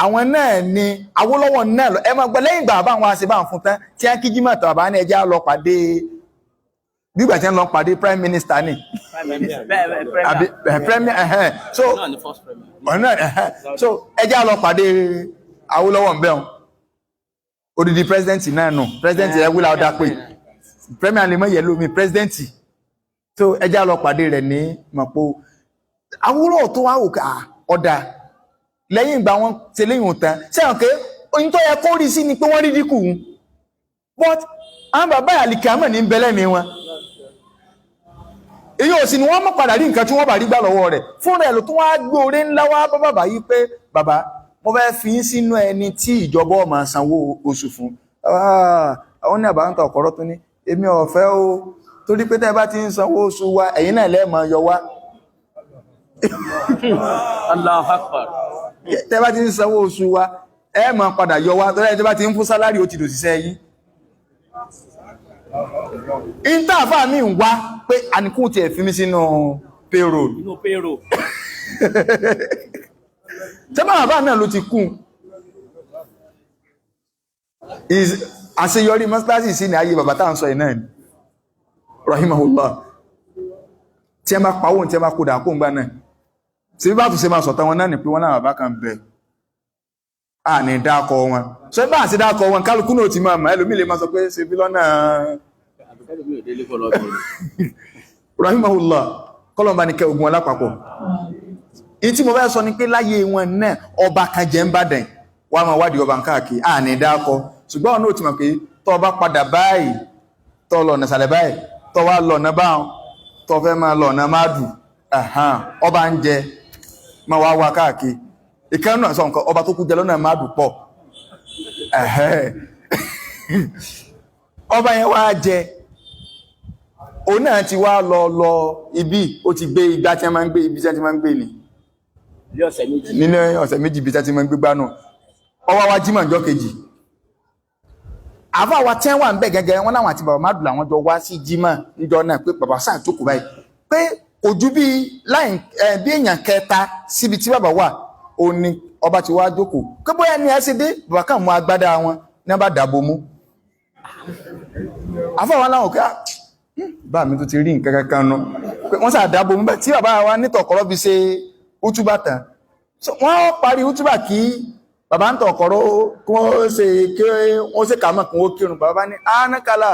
àwọn náà ni Awólọ́wọ̀ náà lọ. Ẹ máa gbọ́ lẹ́yìn ìgbà bàbá àwọn àṣebá fún tán tí wọ́n kí Jímọ̀ tán, bàbá ní ẹjẹ́ á lọ pàdé, bí ìgbà tí wọ́n lọ pàdé prime minister ni àbí premier ẹ̀hẹ́n. So ọ̀nà ẹ̀hẹ́n. So ẹjẹ́ á lọ pàdé Awólọ́wọ̀ ń bẹ̀rùn odidi president náà nù, president ẹ wílà ọ̀dà pé premier lè mọ̀ yẹ lómi president. So ẹjẹ́ á lọ pàdé rẹ̀ ní Mọ̀pó. Awólọ́wọ̀ tó wá wò ká ọ̀dà lẹ́yìn ìgbà wọn ṣe léyìn òtán sẹ́wọ̀n pé oyin tó yẹ kó rí sí ni pé wọ́n rí dínkù wọn, but àwọn bàbá àlìkàmọ̀ ní bẹ́lẹ̀ mi wọn èyí ò sì ni wọ́n mọ̀ padà rí nǹkan tí wọ́n bá rí gbà lọ́wọ́ rẹ̀ fúnra ẹ̀ ló tún wá gbé oore ńlá wá bá bàbá yìí pé bàbá mo fẹ́ fi yín sínú ẹni tí ìjọba ó máa sanwó oṣù fún. Àwọn ní àbáńtà ọ̀kọ̀rọ̀ tó ní èmi ò fẹ́ o, torí pé tẹ́ bá ti ń sanwó oṣù wa ẹ̀yin náà lẹ́ẹ̀ máa yọ wá. Allahu Akbar. Tẹ́ bá ti ń sanwó oṣù wa ẹ máa padà yọ wá, torí ẹ bá ti ń fún sálárì ó ti dòṣìṣẹ́ yín. Ìntàfà mi ń wá pé àníkún ti ẹ̀ fi mí sínú payroll. Inú payroll. Tẹ́ bá bàbá náà ló ti kú. Àṣeyọrí mọ́sálásì sí ní ayé bàbá tá à ń sọ yìí náà ni rahimahullah. Tí ẹ bá pawó tí ẹ bá kódà kó ń gbà náà sí bá tún ṣe máa sọ̀tàn wọn náà ni pé wọ́n láwọn bàbá kan bẹ̀ à ní dákọ wọn sọ bá àti dákọ wọn kálukú náà ti máa mọ̀, ẹlòmíì lè máa sọ pé ṣe bí lọ́nà. Rahimahullah, kọ́lọ̀mbá ní kẹ ogun wọn lápapọ̀. Ìyí tí mo fẹ́ sọ ni pé láyé wọn náà ọba kan jẹ́ ń bàdàn wà máa wádìí ọba káàkiri à ní dákọ, ṣùgbọ́n ọ̀nà ò ti mọ̀ pé tọ́ ọba padà báyìí tọ́ lọ ọ̀nà ìsàlẹ̀ báyìí tọ́ wá lọ ọ̀nà báwọn tọ́ fẹ́ máa lọ ọ̀nà máàdù ọba ń jẹ máa wá wá káàkiri. Ìkan náà sọ nǹkan ọba tó kú jẹ lọ́nà máàdù pọ̀. Ọba yẹn wá jẹ òun náà ti wá lọ lọ ibi ó ti gbé igbá tí wọ́n máa ń gbé ibi tí wọ́n máa ń gbé ni nínú ọ̀sẹ̀ méjì ibi tí wọ́n máa ń gbé gbá náà. Ọwọ́ wa jímọ̀ ọjọ́ kejì àfáà wa tí wọ́n wà ń bẹ̀ gẹ́gẹ́ wọn láwọn àti bàbá mádùn làwọn jọ wá sí jímọ̀ níjọ náà pé bàbá sáà jókòó báyìí pé kò ju bí láì bí èèyàn kẹta síbi tí bàbá wà ó ní ọba ti wá jókòó pé bóyá ni ẹ ṣe dé bàbá kàn mú agbádá wọn ní wọn bá dàbò mú. Àfáà wa láwọn ká bá mi tó ti rí nǹkan kankan nu pé wọ́n sà dàbò mú bẹ́ẹ̀ tí bàbá wa nítọ̀kọ́rọ́ fi ṣe útúbà tán. Wọ́n parí útúbà kí bàbá ń tọ̀kọ̀rọ̀ kí wọ́n ṣe kí wọ́n ṣe kàmọ́ kí wọ́n kírun. Bàbá ní ánákàlà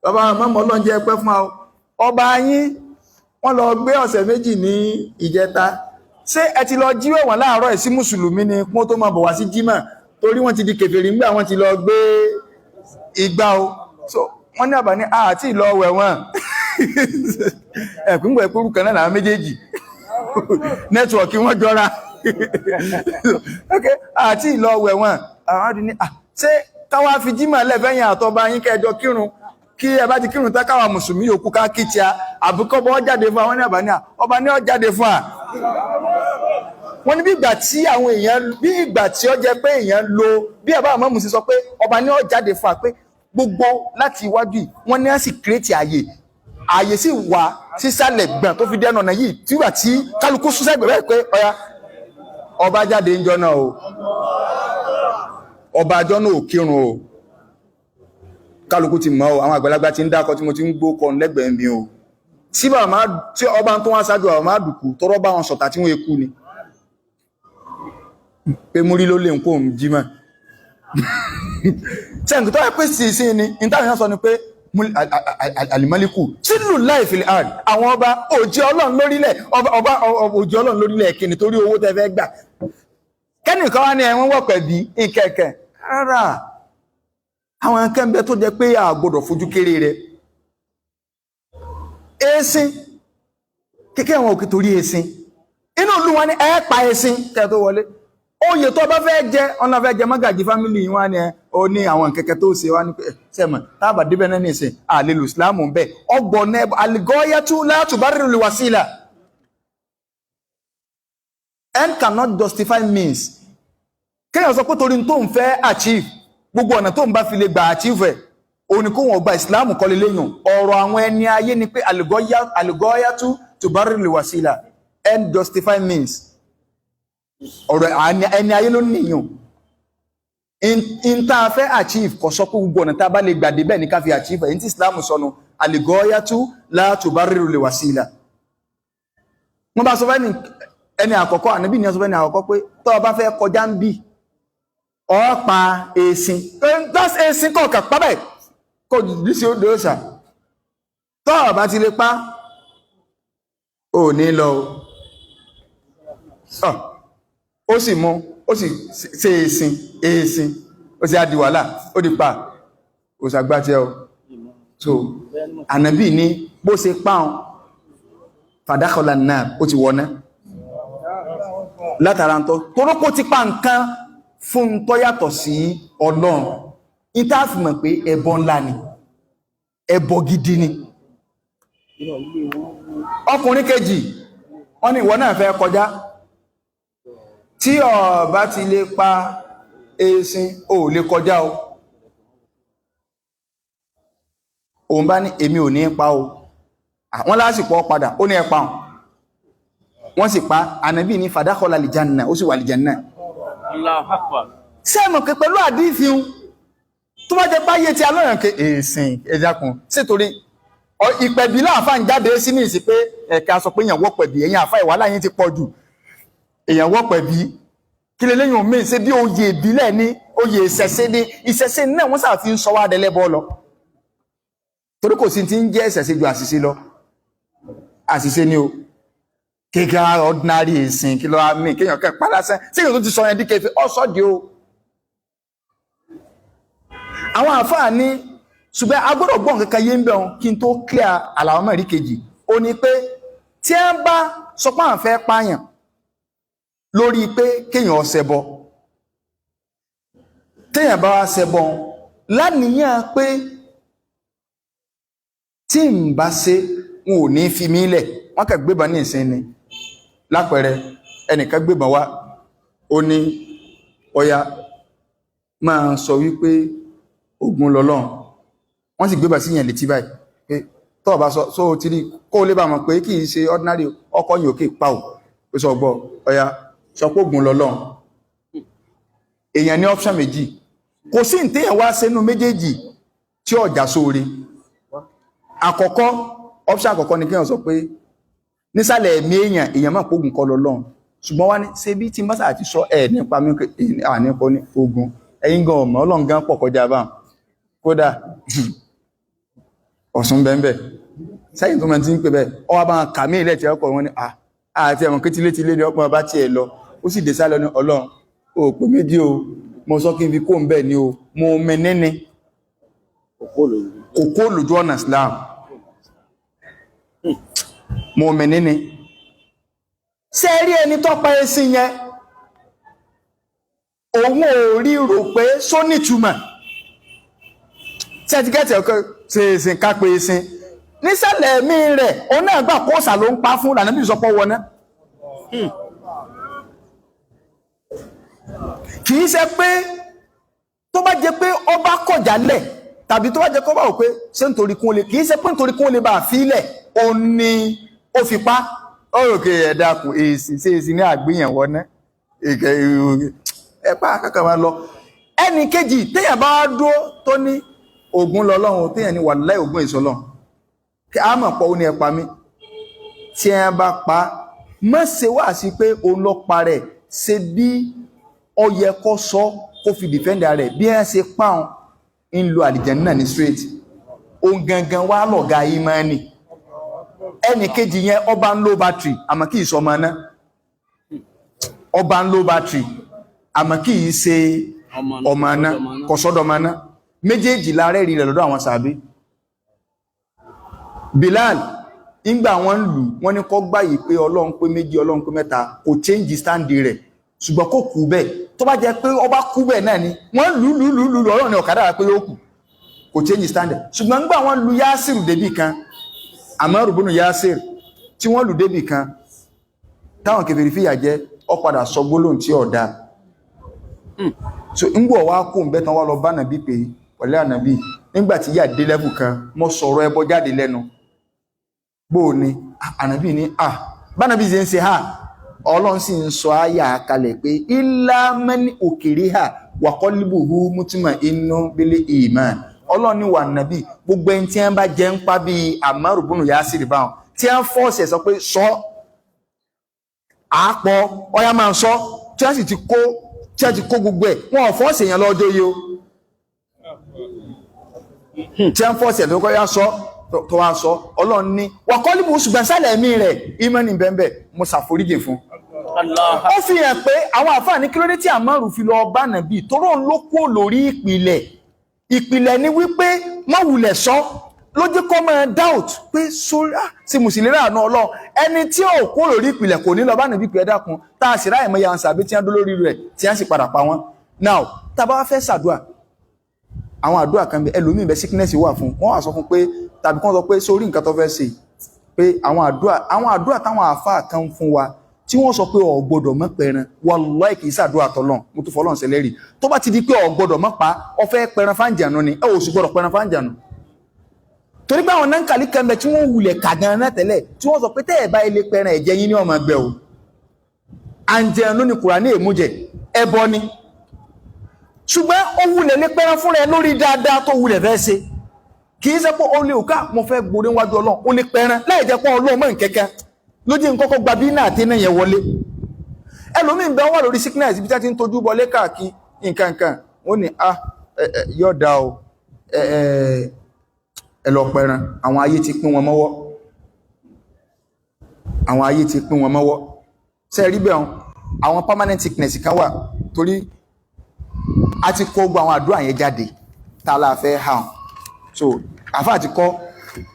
bàbá mọ́mọ́ ọlọ́njẹ́ pẹ́ fún wa ọba yín wọ́n lọ gbé ọ̀sẹ̀ méjì ní ìjẹta, ṣé ẹ ti lọ jí wẹ̀wọ̀n láàárọ̀ ẹ̀ sí mùsùlùmí ni kí wọ́n tó máa bọ̀ wá sí jímọ̀ torí wọ́n ti di kèfèrí ńgbà wọ́n ti lọ gbé igbá o. So wọ́n ní àbá ní àti ìlọ wẹ̀wọ̀n ẹ̀kúngbọ̀ ẹ̀kúrú kan náà làwọn méjèèjì nẹ́tíwọ̀kì wọ́n jọra. Okay, àti ìlọ wẹ̀wọ̀n àwọn àdúní ṣé káwá fi jímọ̀ lẹ́fẹ̀yìn àtọba yín kẹjọ kírun kí ẹ bá ti kírun tán káwa mùsùlùmí yòókù ká kí tíá àbúkọ́bọ́ jáde fún àwọn ní àbá ní à ọba ní ó jáde fún à. Wọ́n ní bí ìgbà tí àwọn èèyàn bí ìgbà tí ó jẹ́ pé èèyàn lo bí àbá àmọ́ mùsùlùmí sọ pé ọba ní ó jáde fún à pé gbogbo láti iwájú yìí wọ́n ní á sì kírètì ààyè Ààyè sì wà sísàlẹ̀ gbọ̀n tó fi dẹ́nu ọ̀nà yìí tíwà tí kálukú sún sẹ́gbẹ̀ẹ́ bẹ́ẹ̀ pé ọya ọba jáde ń jọ náà o, ọba àjọ náà ò kírun o, kálukú ti mọ̀ o, àwọn àgbàlagbà ti ń dákọ tí mo ti ń gbó kọ lẹ́gbẹ̀ẹ́ mi o. Tí bàbá máa tí ọba tó wá ṣáájú bàbá máa dùkú tọrọ bá wọn sọ̀tà tí wọ́n ekú ni pé múrí ló lè ń kó òun jí mọ́. Sẹ́ǹkì tó yẹ pé sísìn ni ìtàwọn èèyàn sọ ni pé alimaliku sílù láìfìlì àn àwọn ọba òjì ọlọ́run lórílẹ̀, ọba òjì ọlọ́run lórílẹ̀ kìnnì torí owó tẹ fẹ́ gbà kẹ́nìkan wá ní ẹ̀wọ̀n wọ̀pẹ̀ bí nkẹ̀kẹ̀ rárá. Àwọn akẹ́mbẹ́ tó jẹ́ pé a gbọ́dọ̀ fojú kéré rẹ̀. Ẹ̀sìn kékeré wọn òkè torí ẹ̀sìn inú ìlú wọn ni ẹ pa ẹ̀sìn kẹ́ tó wọlé. Oyè tó bá fẹ́ jẹ, ọ̀nà fẹ́ jẹ mọ́gàjì fámìlì wọn ni ó ní àwọn kẹ̀kẹ́ tó ṣe wá ní pé sẹ́mọ̀ tábà débẹ̀ náà nìsín àlelù ìsìláàmù ń bẹ̀ ọgbọ̀n náà àlìgọ́yẹ́tú látùbárìrì lè wàsílà. End cannot justify means. Kéèyàn sọ pé torí tó ń fẹ́ achieve, gbogbo ọ̀nà tó ń bá fi lè gbà achieve ẹ̀ òun ni kó wọn gba ìsìláàmù kọ́lé léyìn. Ọ̀rọ̀ àwọn ẹni ayé ni pé àlìgọ́yẹ́tú tùbárìrì lè wàsílà, end justify means. Ọ̀rọ̀ ẹni ayé ló níyàn. In tá a fẹ́ achieve kò sọ pé gbogbo ọ̀nà tá a bá lè gbà débẹ̀ ní ká fi achieve ẹ̀. Ní tí Islam sọnù àlìgọ́yàtú látùbárìrù lè wàsílà. Wọ́n bá sọ fẹ́ ẹni àkọ́kọ́, ànábì ní sọ fẹ́ ní àkọ́kọ́ pé tó o bá fẹ́ kọjá ń bì ọ pa èsìn, that's èsìn kọ̀ọ̀kan pábẹ̀ kò jù sí odò ọ̀sà, tó o bá ti lè pa ò ní lọ o. Ó sì mú, ó sì ṣe èsìn èsìn, ó sì á di wàhálà, ó di pa òṣàgbàtẹ́ ọ. So ànábì ní bó ṣe páun fàdákọ̀lá náà ó ti wọná látara ń tọ́ torókó ti pa nǹkan fún tó yàtọ̀ sí Ọlọ́run. Ìta fi mọ̀ pé ẹbọ ńlá ni, ẹbọ gidi ni. Ọkùnrin kejì wọ́n ní ìwọ náà fẹ́ kọjá, tí ó bá ti lè pa eṣin ò lè kọjá o. Òun bá ní èmi ò ní pa o. Wọ́n lásìkò padà ó ní ẹ pa wọ́n sì pa. Ànábì ní fàdákọ́lá lìjánà, ó sì wà lìjánà. Allahu Akbar. Sẹ́mọ̀ pé pẹ̀lú àdífihun tó bá jẹ báyé tí alọ́yàn ké èsìn ẹ̀dàkùn sítorí ìpẹ̀bí láàfà ń jáde sí ní ìsìn pé ẹ̀ka sọ pé èèyàn wọ́pẹ̀bí, ẹ̀yìn àfà ìwà láyín ti pọ̀ jù, èèyàn wọ́pẹ̀bí kí lè léyìn omi ṣe bí oyè ìbílẹ̀ ní oyè ìṣẹ̀ṣe ní ìṣẹ̀ṣe náà wọ́n sàfi ń sọ wá dẹlẹ́bọ́ lọ, torí kò sí ti ń jẹ́ ìṣẹ̀ṣe ju àṣìṣe lọ. Àṣìṣe ni o, kékeré ordinary ìsìn kí ló wá mí kéèyàn kẹ́ pa lásán tí èèyàn tó ti sọ yẹn díkẹ́ fi ọ́ sọ́ di o. Àwọn àfáà ní ṣùgbọ́n a gbọ́dọ̀ gbọ́ nǹkan kan yé ń bẹ̀ wọn kí n tó clear àlàó mẹ́rin kejì. Ó ní pé tí ẹ ń bá sọ pé àwọn fẹ́ pààyàn lórí pé kéèyàn ṣẹbọ, téèyàn bá wá ṣẹbọ láníyàn pé tí n bá ṣe wọn ò ní fi mí lẹ̀, wọ́n kàn gbébọn ní ìsìn ni. Lápẹẹrẹ ẹnìkan gbébọn wá, ó ní ọya máa sọ wípé ogun lọ́lọ́run, wọ́n sì gbébọn sí yẹn létí báyìí pé tó bá sọ só ti rí kó lè bá mọ̀ pé kì í ṣe ordinary ọkọ̀ yìí òkè pa ò pé sọ gbọ́ ọya sọ pé ogun lọ́lọ́run. Èèyàn ní option méjì, kò sí ní téèyàn wá sínú méjèèjì tí ọjà sóore. Àkọ́kọ́, option àkọ́kọ́ ni kéèyàn sọ pé nísàlẹ̀ ẹ̀mí èèyàn, èèyàn máa pógun kọ́ lọ́lọ́run, ṣùgbọ́n wá ní ṣe bí tí mọ́sà àti sọ ẹ̀ nípa mi àníkọ́ ní ogun ẹ̀yin gan ọmọ ọlọ́run gan pọ̀ kọjá bá kódà ọ̀sùn bẹ́ẹ̀ sẹ́yìn tó mẹ́ tí ń pè bẹ́ẹ̀ ọwá bá ń kà mí ilẹ̀ tí ọkọ̀ wọn ni àti ẹ̀wọ̀n kí tílé tílé ní ọpọ̀ bá tiẹ̀ lọ, ó sì dé sálọ ní ọlọ́run ó pè méjì o, mo sọ kí n fi kó ń bẹ̀ ni o, mo mẹ́nẹ́ni kò kó lójú ọ̀nà Islam, mo mẹ́nẹ́ni. Ṣé rí ẹni tó pa ẹṣin yẹn, òun ò rí rò pé só nítumọ̀ tí ẹ ti gẹ́tẹ̀ ọkọ̀ ṣe ẹ̀sìn kápẹ́ ẹṣin nísàlẹ̀ ẹ̀mí rẹ̀, òun náà gbà kóòsà ló ń pa fún ìlànà bí ìsọpọ̀ wọná. Kì í ṣe pé tó bá jẹ pé ọba kọjálẹ̀ Tàbí tó bá jẹ́ kó bá wò pé ṣé nítorí kún ó lè, kì í ṣe pé nítorí kún ó lè bá a fílẹ̀ ó ní ó fi pa. Ó rò pé ẹ dákun, èsì ṣe èsì ní àgbéyẹ̀wò ná ẹ pa kankan máa lọ. Ẹnì kejì téèyàn bá dúró tó ní Ògún lọ́lọ́run, téèyàn ní wàláhì Ògún èso lọ́run, kí a mọ̀ pọ̀ ó ní ẹ pa mí. Tí ẹ bá pa, má ṣe wá sí pé òun lọ pa rẹ̀, ṣe bí ó yẹ kó sọ kó fi dìfẹ́ǹdà rẹ̀. Bí ẹ ṣe pa òun ń lo àlìjẹ̀nnà ní straight, òun gangan wá lọ̀gá ìmánì. Ẹnì kejì yẹn, ọba ń low battery, àmọ́ kì í sọ ọmọ náà. Ọba ń low battery, àmọ́ kì í ṣe ọmọ náà, kò sọ́dọ̀ ọmọ náà. Méjèèjì la rẹ́rìí rẹ̀ lọ́dọ̀ àwọn sàbí. Bilal, ńgbà wọ́n lù wọ́n ní kó gbàyè pé Ọlọ́run pé méjì, Ọlọ́run pé mẹ́ta, kò change stand rẹ̀, ṣùgbọ́n kò kú bẹ́ẹ̀. Tó bá jẹ́ pé ọba kú bẹ́ẹ̀ náà ni wọ́n lù lù lù lù, Ọlọ́run ní ọ̀kadà pé ó kù, kò change stand. Ṣùgbọ́n ńgbà wọ́n lu Yásir débì kan, Àmọ́ rùbúnù Yásir tí wọ́n lù débì kan, táwọn kèfèrí fìyà jẹ, ó padà sọ gbólóhùn tí ó dáa. So ńgbọ̀ wá kó ń bẹ́ tán, wá lọ bá nàbí pé pẹ̀lú ànàbí, nígbà tí yà dé level kan, mo sọ̀rọ̀ ẹbọ jáde lẹ́nu, bó o ní ànàbí ní à bánàbí ṣe ń ṣe ha, Ọlọ́run sì ń sọ àyà kalẹ̀ pé illa man ukriha wa qalbuhu mutma'innun bil iman. Ọlọ́run ní wà nàbí, gbogbo ẹni tí wọ́n bá jẹ́ ń pa bíi Ammar ibn Yasir báwọn tí wọ́n force ẹ̀ sọ pé sọ àápọ̀ ọyá máa sọ, tí wọ́n sì ti kó, tí wọ́n ti kó gbogbo ẹ̀, wọn ò force èèyàn lọ́jọ́ yìí o, tí wọ́n force ẹ̀ tó kọ́ yá sọ, tó wá sọ, Ọlọ́run ní wa qalbuhu, ṣùgbọ́n sálẹ̀ ẹ̀mí rẹ̀ ìmánì bẹ́ẹ̀, mo ṣàforíjì fún. Ó fi hàn pé àwọn àfáà ní kílódé tí Àmọ́rù fi lọ bá nàbí toró ń ló kó lórí ìpìlẹ̀. Ìpìlẹ̀ ni wípé má wulẹ̀ sọ, ló jẹ́ kó máa doubt pé sórí sí mùsùlùmí àánú Ọlọ́run. Ẹni tí ò kó lórí ìpìlẹ̀ kò ní lọ bá nàbí pé ẹ dákun, tá a sì ráyè mọ́ ya sàbí tí wọ́n dó lórí rẹ̀ tí wọ́n sì padà pa wọ́n. Now, tá a bá wá fẹ́ ṣàdúà, àwọn àdúrà kan bẹ, ẹlòmíì bẹ, sickness wà fún, wọ́n wà sọ fún pé tàbí kán sọ pé sórí nǹkan tó fẹ́ ṣe pé àwọn àdúrà táwọn àáfàá kan fún wa tí wọ́n sọ pé ò gbọ́dọ̀ mọ́ pẹran, wallahi kì í ṣàdúrà tọ́lọ́n. Mo tún fọlọ́n ṣẹlẹ́rì, tó bá ti di pé ò gbọ́dọ̀ mọ́ pa, ọ fẹ́ pẹran fáǹjànú ni, ẹ ò sì gbọ́dọ̀ pẹran fáǹjànú, torí pé àwọn nánkàlí kan bẹ tí wọ́n wulẹ̀ kà gan náà tẹ́lẹ̀, tí wọ́n sọ pé tẹ́ ẹ̀ bá ilé pẹran, ẹ̀jẹ̀ yín ní ọmọ ẹgbẹ́ o. Àǹjẹ̀nú ni Kùránì èmújẹ ẹbọ ni, ṣùgbọ́n ó wulẹ̀ lé pẹran fúnra ẹ lórí dáadáa tó wulẹ̀ fẹ́ ṣe. Kì í ṣe pé ó lè òkà mo fẹ́ gbòde wájú Ọlọ́run, ó lè pẹran láì jẹ́ pé Ọlọ́run mọ̀ nkẹ́kẹ́ lójú nkọ́kọ́ gba bí náà tí náà yẹn wọlé. Ẹlòmíín bẹ wà lórí sickness, ibi tí a ti ń tojú bọlé káàkiri nǹkan kan, wọ́n ní ah yóò da o, ẹ ẹ ẹ lọ pẹran. Àwọn ayé ti pín wọn mọ́wọ́, àwọn ayé ti pín wọn mọ́wọ́. Ṣe rí bẹ́ẹ̀ wọn, àwọn permanent sickness kan wà, torí a ti kó gbogbo àwọn àdúrà yẹn jáde tá a la fẹ́ hàn. So àfáà ti kọ́,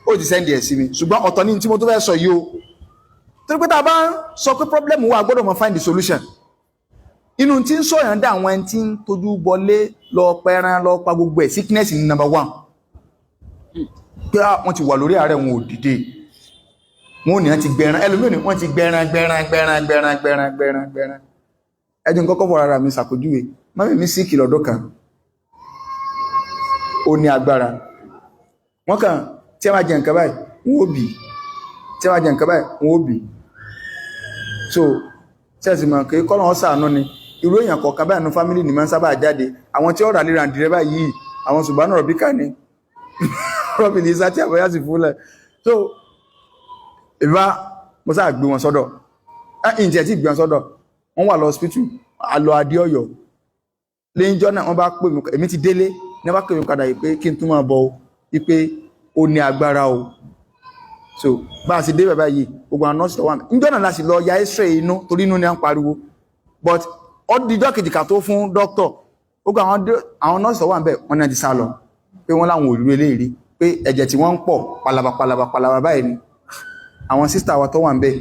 ó ti send ẹ̀ sí mi, ṣùgbọ́n ọ̀tọ̀ ní tí mo tó fẹ́ sọ yìí o, torí pé tá a bá ń sọ pé problem wà, gbọ́dọ̀ mọ find the solution. Inú tí ń sọ̀yàn dá àwọn ẹni tí ń tójú bọlé lọ pẹran lọ pa gbogbo ẹ̀, sickness ní number one, pé wọ́n ti wà lórí ààrẹ, wọn ò dìde, wọn ò ní wọ́n ti gbẹran, ẹlòmíràn ní wọ́n ti gbẹran gbẹran gbẹran gbẹran gbẹran gbẹran gbẹran. Ẹjọ́ kọ́kọ́ fọ ara mi ṣàpèjúwe. Mummy mi sick lọ́dún kan, ó ní agbára. Wọ́n kàn tí a máa jẹ nǹkan báyìí, wọ́n ó bì, tí a máa jẹ nǹkan báyìí, wọ́n ó bì. So ṣẹ́ẹ̀sì mọ̀ pé kọ́lọ̀ wọn ṣàánú ni, irú èèyàn kọ̀ọ̀kan báyìí ní family ni máa ń sábà jáde, àwọn tí ó rà léra ǹdìrẹ́ báyìí, àwọn ṣùgbọ́n rọ̀bíkà ni rọ́bì ní sátí àbọ̀yá sì fúnlẹ̀. So ìbá mo sáà gbé wọn sọ́dọ̀, ǹjẹ́ tí gbé wọn sọ́dọ̀, wọ́n wà lọ hospital, àlọ́ adé ọ̀yọ́ lẹ́yìnjọ́ náà. Wọ́n bá pè mí, èmi ti délé ní, wọ́n bá pè mí padà yìí pé kí n tún máa bọ̀ o, wípé ó ní agbára o. So bá a sì dé bàbá yìí, gbogbo àwọn nọ́ọ̀sì tó wà níjọ́ náà láti lọ ya x-ray inú, torí inú ni à ń pariwo, but ó dijọ́ kejì ká tó fún dókítọ̀. Gbogbo àwọn nọ́ọ̀sì tó wà níbẹ̀, wọ́n náà ti sá lọ, pé wọ́n láwọn ò rí eléyìí rí, pé ẹ̀jẹ̀ tí wọ́n ń pọ̀ palaba palaba palaba báyìí ni. Àwọn sister wa tó wà níbẹ̀,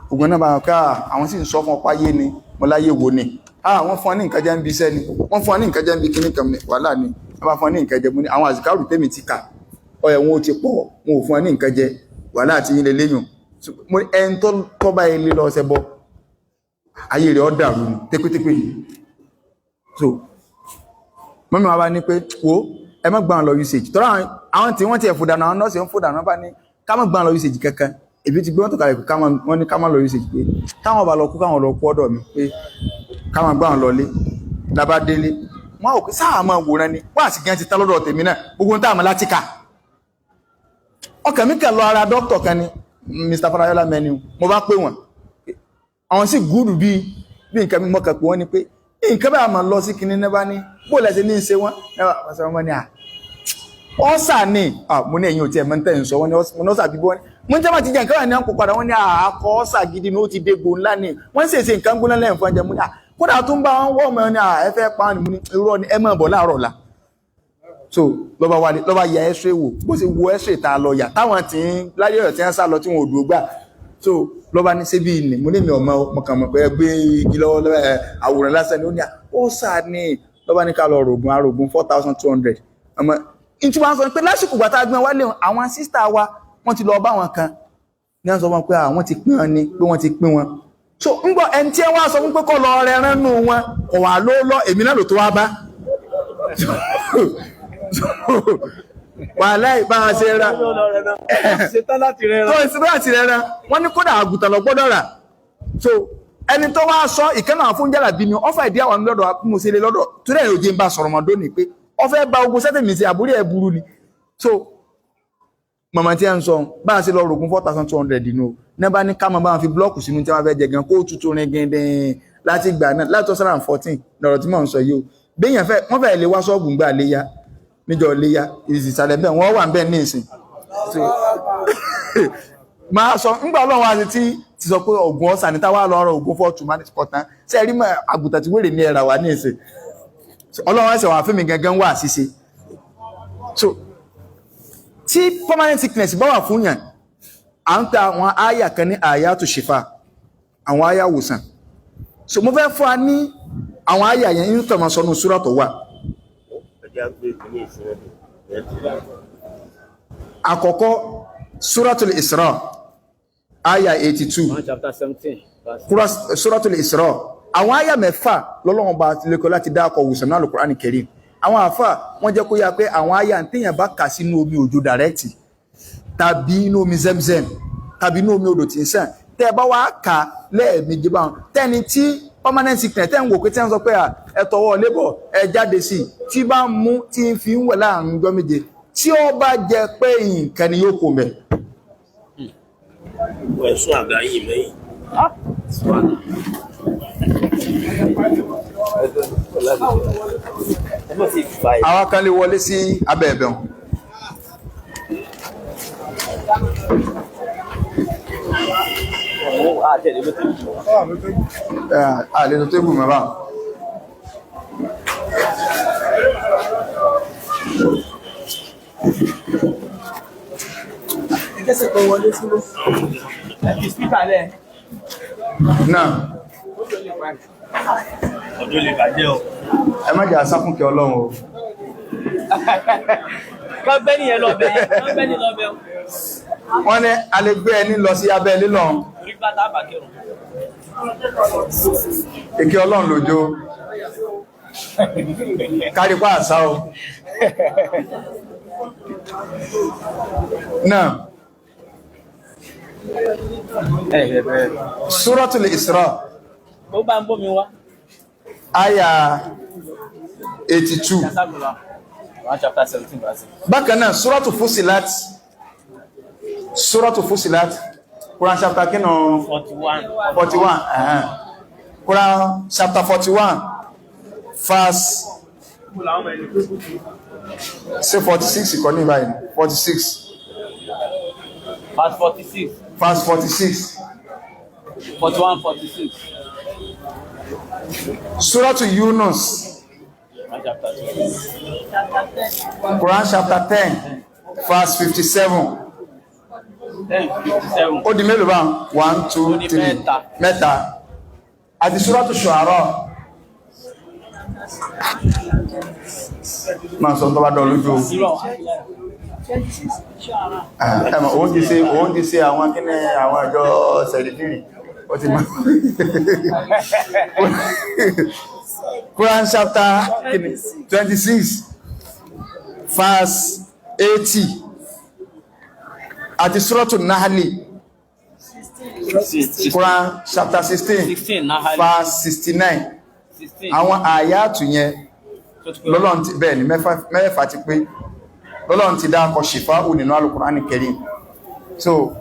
gbogbo náà bá wọn ká, àwọn sì ń sọ fún ọpá yé ni mo láyé wo ni wọ́n fún ọ ní nǹkan jẹ́ ń bí iṣẹ́ ni, wọ́n fún ọ ní nǹkan jẹ́ ń bí kíní kan ní wàhálà ni, wọ́n bá fún ọ ní nǹkan jẹ. Mo ní àwọn àzìkárù tèmi ti kà ọyẹ wọn ò ti pọ̀, wọn ò fún ọ ní nǹkan jẹ, wàhálà àti yín lélẹ́yìn. Mo ní ẹni tó tọ́ bá ilé lọ ṣẹbọ, ayé rẹ̀ ọ́ dàrú ni tépétépé. So mummy wa bá ní pé wo Ẹ má gbà wọn lọ usage tọ́lá àwọn tí wọ́n ti ẹ̀ fòdànù, àwọn nọ́ọ̀sì ń fòdànù, wọ́n bá ní ká má gbà wọn lọ usage kankan. Èmi ti gbé wọn tó kalẹ̀ pé wọ́n ní ká má lọ usage, pé táwọn bá lọ kú, káwọn lọ kú ọ̀dọ̀ mi, pé ká má gbà wọn lọ lé. Lábá délé, wọn ò pé sáà máa wòran ni wọ́n àti gan ti tán lọ́dọ̀ tèmi náà, gbogbo táwọn láti kà. Ọkàn mi kàn lọ ara dókítà kan ni, Mr. Farayola mẹ́ni, mo bá pè wọ́n, àwọn sì gúdù bí bí nǹkan mi mọ́kàn pé wọ́n ní pé nǹkan bá máa lọ sí kinní náà, bá ní bó lẹ́sẹ̀ ní í ṣe wọ́n wọ́n ní à ọ́sà ni. Mo ní ẹ̀yìn ò tí ẹ̀ mọ́ tẹ̀ ń sọ. Wọ́n ní ọ́sà bíbọ́ ní mo ní jẹ́ máa ti jẹ́ nǹkan wà ní àpò padà. Wọ́n ní àkọ́ ọ́sà gidi ni, ó ti dégbò ńlá ni, wọ́n ń ṣèṣe nǹkan gbóná lẹ́yìn fún ẹ̀jẹ̀. Mo ní à kódà tó ń bá wọn wọ́ ọmọ ní à ẹ fẹ́ pa ni. Mo ní irọ́ ni, ẹ máa bọ̀ láàárọ̀ ọ̀la. So lọ́ba wálé, lọ́ba ya ẹ́sẹ̀ wò, bó ṣe wo ẹ́sẹ̀ tá a lọ yà táwọn tí ń láyé ọ̀rọ̀ tí wọ́n sá lọ tí wọn ò dúró gbà. So lọ́ba ní ṣé bí ilẹ̀? Mo ní mi ọmọ mọ̀kàn mọ̀ pé ẹ gbé igi lọ́wọ́ àwòrán lásán ni. Ó ní à ó sà ní. Lọ́ba ní ká lọ rògùn arógùn 4,200. Ọmọ ìtú wa ń sọ pé lásìkò gbàtà gbọ́n wálé, àwọn sísítà wa wọ́n ti lọ bá wọn kan ní wọ́n sọ wọn pé àwọn ti pín wọn ni, pé wọ́n ti pín wọn. So ń gbọ́ ẹni tí wọ́n sọ fún pé kọ́ lọ rẹran nù wọn kò wà ló lọ, èmi náà ló tó wá bá wàhálà ìbá wọn ṣe ra tó ìsinmi àti rẹran. Wọ́n ní kódà àgùntàn lọ gbọ́dọ̀ rà. So ẹni tó wá sọ ìkànnà fún jàlábí ni ọfà ìdí àwọn lọ́dọ̀ akúmọ̀sílẹ̀ lọ́dọ̀ tó dẹ̀ yóò jẹ́ ń bá sọ̀rọ̀ mọ́ dóní pé ọfẹ́ bá ogun sẹ́tẹ̀mì sí àbúrí ẹ̀ burú ni. So màmá tí a ń sọ bá a ṣe lọ rògùn 4,200 nínú ní bá ní ká máa bá wọn fi blọ́ọ̀kù sínú tí wọ́n fẹ́ jẹ gan kó tutù rin gẹ́gẹ́ láti gbà náà láti 2014 lọ́rọ̀ tí mò ń sọ yìí o. Béèyàn fẹ́ wọ́n fẹ́ lè wá ṣọ́ọ̀bù ńgbà léyà níjọ léyà ìsìsàlẹ̀ bẹ́ẹ̀ wọ́n wà ń bẹ́ẹ̀ ní ìsìn. Máa sọ ńgbà ọlọ́run àti tí ti sọ pé ògùn ọ̀sà ní táwa lọ́rọ̀ ògùn fọ́ọ̀tù máa ní pọ̀tán ṣe rí mọ́ àgùntàn tí wèrè ní ẹ̀rà wà ní ìsìn. Ọlọ́run ẹ̀sẹ̀ wà fún mi gangan wà ṣíṣe. So tí permanent sickness bá wà fún yàn, à ń ta àwọn àyà kan ní àyà tó ṣèfà, àwọn àyà wòsàn. So mo fẹ́ fún wa ní àwọn àyà yẹn ń tọ̀mọ̀ sọnù súrà tó wà. Àkọ́kọ́, Suratul Isra, àyà 82. Chapter 17. Suratul Isra, àwọn àyà mẹ́fà lọ́lọ́run bá lẹ́kọ̀ọ́ láti dákọ̀ wòsàn náà Al-Qur'an Karim. Àwọn àfà wọ́n jẹ́ kó yá pé àwọn àyà téèyàn bá kà sínú omi òjò dàrẹ́tì tàbí inú omi zemzem tàbí inú omi odò tí ń sàn, tẹ́ ẹ bá wá kà lẹ́ẹ̀mejì báwọn, tẹ́ni tí permanent sickness tẹ́ ń wò pé tí wọ́n sọ pé ẹ tọwọ́ lébọ̀ ẹ jáde sí tí bá ń mú tí ń fi ń wẹ̀ láàrin ọjọ́ méje, tí ó bá jẹ pé nǹkan ni yóò kó mẹ́. Ẹ̀sùn àgbà yìí mẹ́yìn. Àwọn kan lè wọlé sí abẹ́ ẹ̀bẹ̀ wọn. Àlejò tébù mẹ́fà. Náà. Ọdún lè bàjẹ́ o. Ẹ má jẹ́ àsákùnkẹ́ Ọlọ́run o. Kọ́ńpẹ́nì yẹn lọ bẹ̀ yẹn, kọ́ńpẹ́nì lọ bẹ̀ Wọ́n ní a lè gbé ẹni lọ sí abẹ́ lílọ. Orí bàtà àbàkẹ́rùn. Èké Ọlọ́run lójó. Kárípá àṣà o. Náà. Suratul Isra. Ó bá ń bómi wá. Aya 82. Chapter 17 verse. Bákan náà, Suratu Fusilat. Suratu Fusilat. Quran chapter kínú? 41. 41. Quran chapter 41 verse say 46 kọ́ ní báyìí, 46. Verse 46. Verse 46. 41, 46. Suratu Yunus. Quran chapter 10 verse 57. 10, 57. Ó di mélòó bá? 1, 2, 3. Mẹ́ta. Àti Suratu Shu'ara. Máa sọ tó bá dọ̀ lójú. Ẹmọ̀, òun ti ṣe àwọn kíní àwọn ìjọ sẹ̀rìdìrì. Ó ti mọ́. Quran chapter 26 verse 80 àti Suratu Nahli, Quran chapter 16 16 Nahali. verse 69. 16. Àwọn àyàtù yẹn Tó ti pé. lọ́lọ́run ti bẹ́ẹ̀ ni, mẹ́fà ti pé lọ́lọ́run ti dákọ̀ ṣìfáù nínú Al-Qur'an Karim. So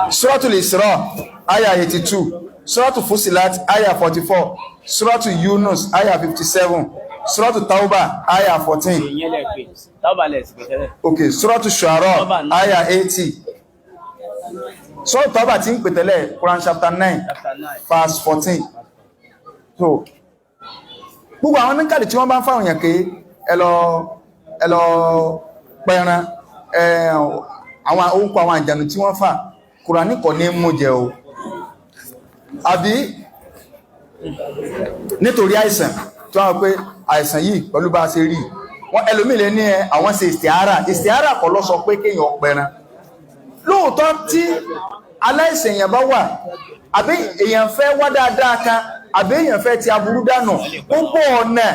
Suratul Isra aya 82, Suratul Fusilat aya 44, Suratul Yunus aya 57, Suratul Tauba aya 14. Ìyẹn lẹ pé. Tábà lẹ̀ sí pé tẹ́lẹ̀. Okay, Suratul Shu'ara Tauba náà. aya 80. Suratul Tauba tí ń pè tẹ́lẹ̀, Quran chapter 9 Chapter 9. verse 14. So gbogbo àwọn oníkàlì tí wọ́n bá ń fáwọn èèyàn pé ẹ lọ pẹran ẹ, àwọn orúkọ àwọn àjànù tí wọ́n fà, Kùránì kọ́ ní mú jẹ o, àbí nítorí àìsàn tí wọ́n pé àìsàn yìí pẹ̀lú bá a ṣe rí wọ́n, ẹlòmíì lè ní ẹ àwọn ṣe ìstìhárà. Ìstìhárà kọ́ ló sọ pé kéèyàn pẹran. Lóòótọ́ tí aláìsàn èèyàn bá wà, àbí èèyàn fẹ́ wá dáadáa kan, àbí èèyàn fẹ́ ti aburú dànù, gbogbo ọ̀nà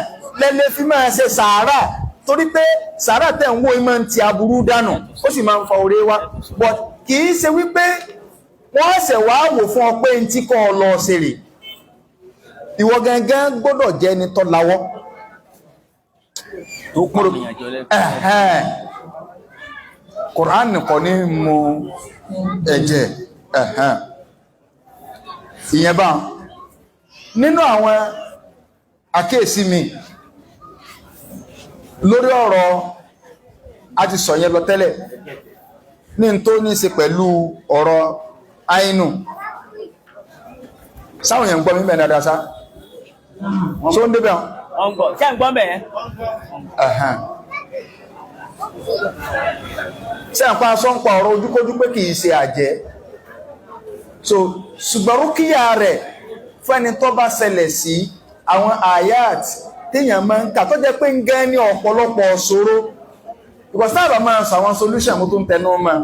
lẹ́lẹ́ fi máa ṣe sàárà, torí pé sàárà tẹ̀ ń wó máa ń ti aburú dànù, ó sì máa ń fa oore wá. But kì í ṣe wípé wọ́n ṣẹ̀ wá wò fún ọ pé ntí kọ́ ọ lọ ṣeré. Ìwọ gangan gbọ́dọ̀ jẹ́ ẹni tó lawọ́. Tó kọ́ àwọn èèyàn jọ lẹ́kọ̀ọ́. Ẹ̀hẹ́n. Quran kọ́ ní mu ẹ̀jẹ̀. Ẹ̀hẹ́n. Ìyẹn bá nínú àwọn àkíyèsí mi lórí ọ̀rọ̀ a ti sọ yẹn lọ tẹ́lẹ̀ ní n tó ní ṣe pẹ̀lú ọ̀rọ̀ àínú. Sáwọn èèyàn ń gbọ́ mi bẹ́ẹ̀ dáadáa sá tó ń débẹ̀? Wọ́n ń gbọ́. Ṣé ń gbọ́ bẹ́ẹ̀ yẹn? Ẹ̀hẹ́n. Ṣé àpá aṣọ ń pa ọ̀rọ̀ ojúkójú pé kìí ṣe àjẹ́? So ṣùgbọ́n rúkìá rẹ̀ fún ẹni tó bá ṣẹlẹ̀ sí, àwọn ayat téèyàn máa ń kà tó jẹ́ pé ń gẹ́ ní ọ̀pọ̀lọpọ̀ ṣòro, because táàbà máa sọ àwọn solution, mo tó ń tẹnu mọ́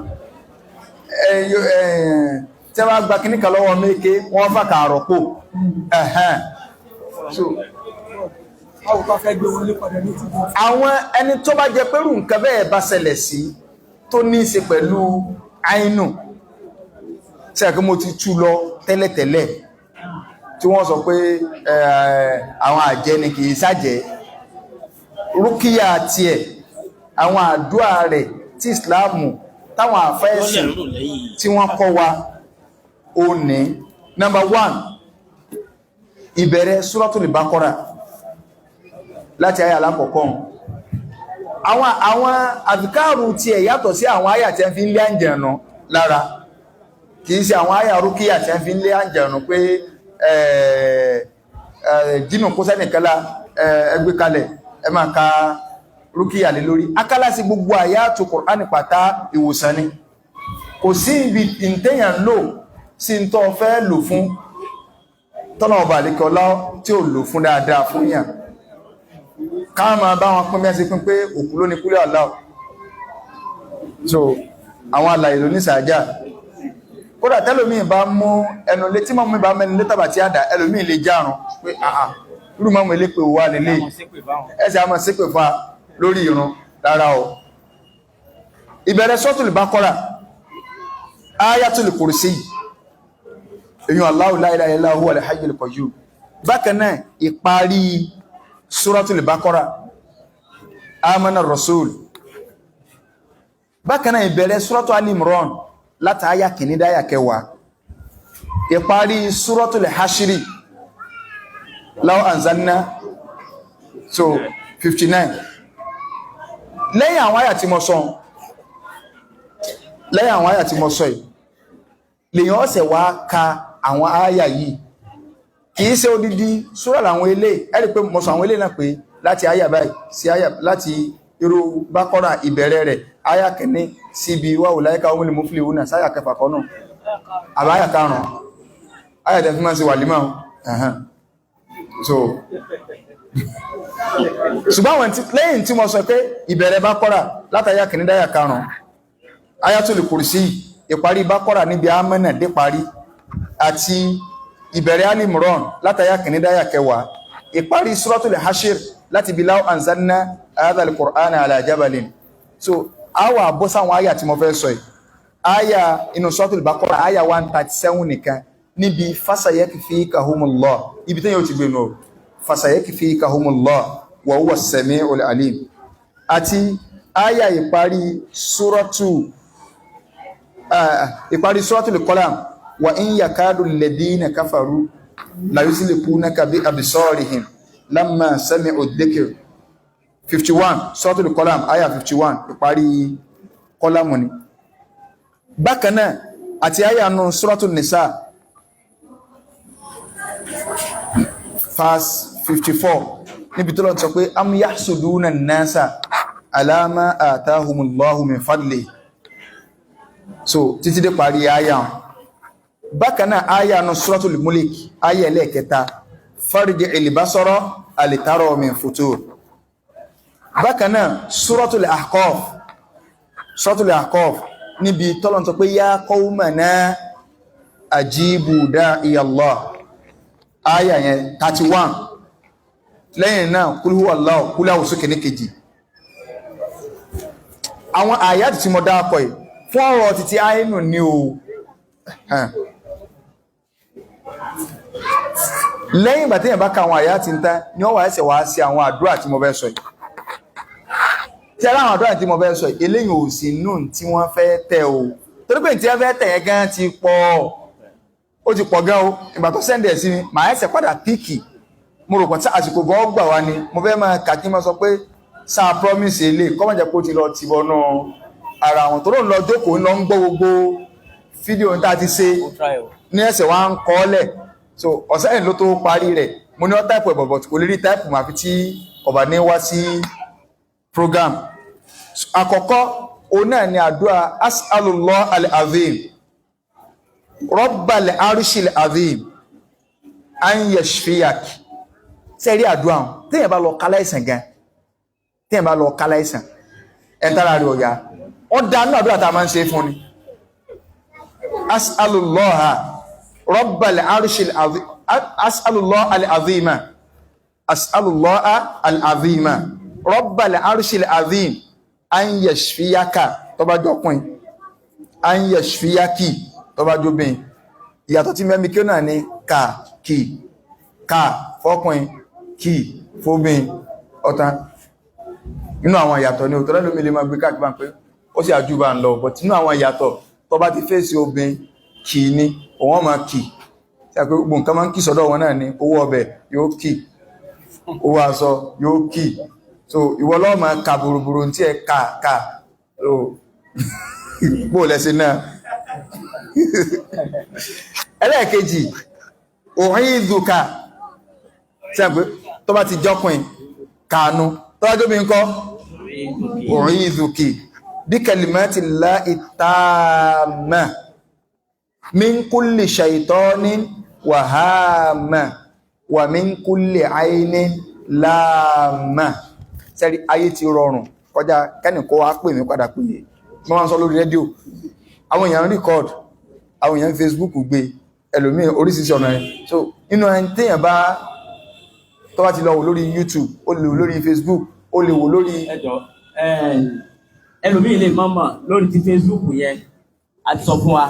tí wọ́n bá gba kíní kan lọ́wọ́ méke, wọ́n fà kààrọ̀ pò. Ẹ̀hẹ́n. So àwọn ẹni tó bá jẹ pẹ̀lú nǹkan bẹ́ẹ̀ bá ṣẹlẹ̀ sí tó ní í ṣe pẹ̀lú àínú tí àkí mo ti tú lọ tẹ́lẹ̀tẹ́lẹ̀, tí wọ́n sọ pé àwọn àjẹ́ ni, kìí ṣàjẹ́. Rúkìá tiẹ̀, àwọn àdúrà rẹ̀ tí ìsìláàmù táwọn àfẹ́ẹ̀sìn tí wọ́n kọ́ wa, ó ní number one, ìbẹ̀rẹ̀ Suratul Baqara láti ayà alákọ̀ọ́kọ́. Àwọn àfikáàrù tí ẹ̀ yàtọ̀ sí àwọn àyà tí ẹ fi ń lé àǹjẹ̀nù lára. Kìí ṣe àwọn àyà rúkìá tí ẹ fi ń lé àǹjẹ̀nù pé jínù kó sẹ́nìkan lá ẹ gbé kalẹ̀, ẹ máa ka rúkìá lé lórí. Akálà sí gbogbo àyà tó Kùránì pátá, ìwòsàn ni. Kò sí ibi ìtẹ̀yàn lò sí ń tọ́ fẹ́ lò fún tọ́nà ọba àlékọ́lá tí ò lò fún dáadáa fún yàn. Ká máa bá wọn pín bí wọ́n ṣe pín pé òkú ló ní kúlẹ̀ aláwọ̀. So àwọn alàyè ló ní sàájà. Kódà tẹ́lòmíì bá mú ẹnu létí mọ́ mi bá mẹ́nu létà bàtí àdá, ẹlòmíì lè járun pé àà, irú mọ́mú ilé pé wà lélẹ̀, ẹsẹ̀ àmọ́ sípè fa lórí irun rárá o. Ìbẹ̀rẹ̀ Suratul Baqara, Ayatul Kursi, èyàn Allahu la ilaha illa huwa al-hayyul qayyum. Bákan náà ìparí Suratul Baqara, Amana Rasul. Bákan náà ìbẹ̀rẹ̀ Suratul Ali Imran láti àyà kìíní dáyà kẹwàá, ìparí Suratul Hashri, law anzalna, so 59. Lẹ́yìn àwọn àyà tí mo sọ, lẹ́yìn àwọn àyà tí mo sọ yìí, lèyàn ọ̀sẹ̀ wá ka àwọn àyà yìí. Kìí ṣe odidi súrà làwọn ilé. Ẹ rí pé mo sọ àwọn ilé náà pé láti àyà báyìí sí àyà, láti irú Bákọ́rà ìbẹ̀rẹ̀ rẹ̀, àyà kìíní síbi wàhùn láyíká omílì mufli wúnà sáyà kẹfà kan náà àbá àyà karùn-ún, àyà tẹ́ fi máa ń ṣe wàlímà. Ẹ̀hẹ́n. So ṣùgbọ́n àwọn lẹ́yìn tí mo sọ pé ìbẹ̀rẹ̀ Bákọ́rà látàyà kìíní dáyà karùn-ún, Ayatul Kursi, ìparí Bákọ́rà níbi amánà dé parí, àti ìbẹ̀rẹ̀ Al-Imran látàyà kìíní dáyà kẹwàá, ìparí Suratul Hashir láti bí law anzalna hadha al-Qur'ana ala jabalin. So a wà bọ́ sáwọn àyà tí mo fẹ́ sọ yìí, àyà inú Suratul Baqara, àyà 137 nìkan, níbi fasayakfikahumullah, ibi tẹ́yìn ó ti gbé nù, fasayakfikahumullah wa huwa as-sami'ul alim, àti àyà ìparí suratu ìparí Suratul Qalam, wa in yakadu alladhina kafaru la yuzliqunaka bi absarihim lamma sami'u dhikr. 51, Suratul Qalam, àyà 51, ìparí kọ́lámù ni. Bákan náà àti àyà nù Suratul Nisa, verse 54, níbi tó lọ́n sọ pé am yahsuduna an-nasa ala ma atahumullahu min fadli, so títí dé parí àyà wọn. Bákan náà àyà nù Suratul Mulk, àyà ẹlẹ́ẹ̀kẹta, farji'il basara hal tara min futur. Bákan náà Suratul Ahqaf, Suratul Ahqaf, níbi tọ́lọ́n sọ pé ya qawmana ajibu da'iya Allah, àyà yẹn 31. Lẹ́yìn náà kul huwa Allah, kúláwù sókè ní kejì. Àwọn àyà tí mo dákọ̀ yìí fún ọ̀rọ̀ títí àínú ní o. Lẹ́yìn ìgbà tí èèyàn bá ka àwọn àyà tí ń tán ni ó wà ẹsẹ̀ wá sí àwọn àdúrà tí mo fẹ́ sọ yìí. Tí ara àwọn àdúrà tí mo fẹ́ sọ yìí, eléyìí ò sí nù tí wọ́n fẹ́ tẹ̀ o, torí pé tí wọ́n fẹ́ tẹ̀ yẹn gan ti pọ̀, ó ti pọ̀ gan o. Ìgbà tó sẹ́ndẹ̀ ẹ̀ sí mi, màá ẹsẹ̀ padà píìkì. Mo rò pọ̀ tí àsìkò gan gbà wá ni mo fẹ́ máa kà kí n máa sọ pé sáà promise ilé kọ́mọ̀ jẹ́ pé ó ti lọ tìbọ̀ náà ara àwọn tó lóun lọ jókòó lọ ń gbọ́ gbogbo fídíò tá a ti ṣe Ó try o. ní ẹsẹ̀ wa ń kọ́ lẹ̀. So ọ̀sẹ̀ yìí ló tó parí rẹ̀. Mo ní ọ́ táìpù ẹ̀ bọ̀bọ̀, kò lè rí táìpù mà fi tí ọ̀bà ní wá sí program. So, àkọ́kọ́ òun náà ni àdúrà as'alullah al-azim rabbal arshil azim an yashfiyak. Sẹ́rí àdúrà wọn téèyàn bá lọ kálá ìsàn gan, téèyàn bá lọ kálá ìsàn ẹ̀ tára rẹ̀ ọ̀yá, ó dá nínú àdúrà tá a máa ń ṣe fún ni. As'alullaha rabbal arshil azim, as'alullaha al-azima, as'alullaha al-azima rabbal arshil azim an yashfiyaka, tó bá jọkùn, an yashfiyaki, tó bá jóbìn. Ìyàtọ̀ tí mẹ́mí kí ó náà ní ka kì, ka fọ́kùn, kì fóbìn, ọ̀tán. Inú àwọn ìyàtọ̀ ni òtọ́lẹ́ lómi lè máa gbé káàkiri bá ń pé ó sì àjúbà ń lọ, but inú àwọn ìyàtọ̀, tó bá ti fèsì obìn, kì ní òun máa kì. Tí a pé gbogbo nǹkan máa ń kì sọ́dọ̀ wọn náà ni, owó ọbẹ̀ yóò kì, owó aṣọ yóò kì. So ìwọ ló máa ka burúburú tí ẹ kà kà bó lẹ́sìn náà. Ẹlẹ́ẹ̀kejì, u'idhuka, tí a pé tó bá ti jọ́kùn kànú, tó bá jóbi ńkọ́, u'idhuki bí kalimati llahi tamma min kulli shaytanin wa hamma wa min kulli aynin lamma. Sẹ́rí ayé ti rọrùn kọjá kẹ́nìkọ́ wá pè mí padà pé mo máa ń sọ lórí rédíò, àwọn èèyàn ń record, àwọn èèyàn Facebook gbé, ẹlòmíì oríṣiríṣi ọ̀nà rẹ̀. So inú ẹni téèyàn bá tó bá ti lọ wò lórí YouTube, ó lè wò lórí Facebook, ó lè wò lórí Ẹjọ, ẹlòmíì lè mọ̀mọ̀ lórí ti Facebook yẹn, a ti sọ fún wa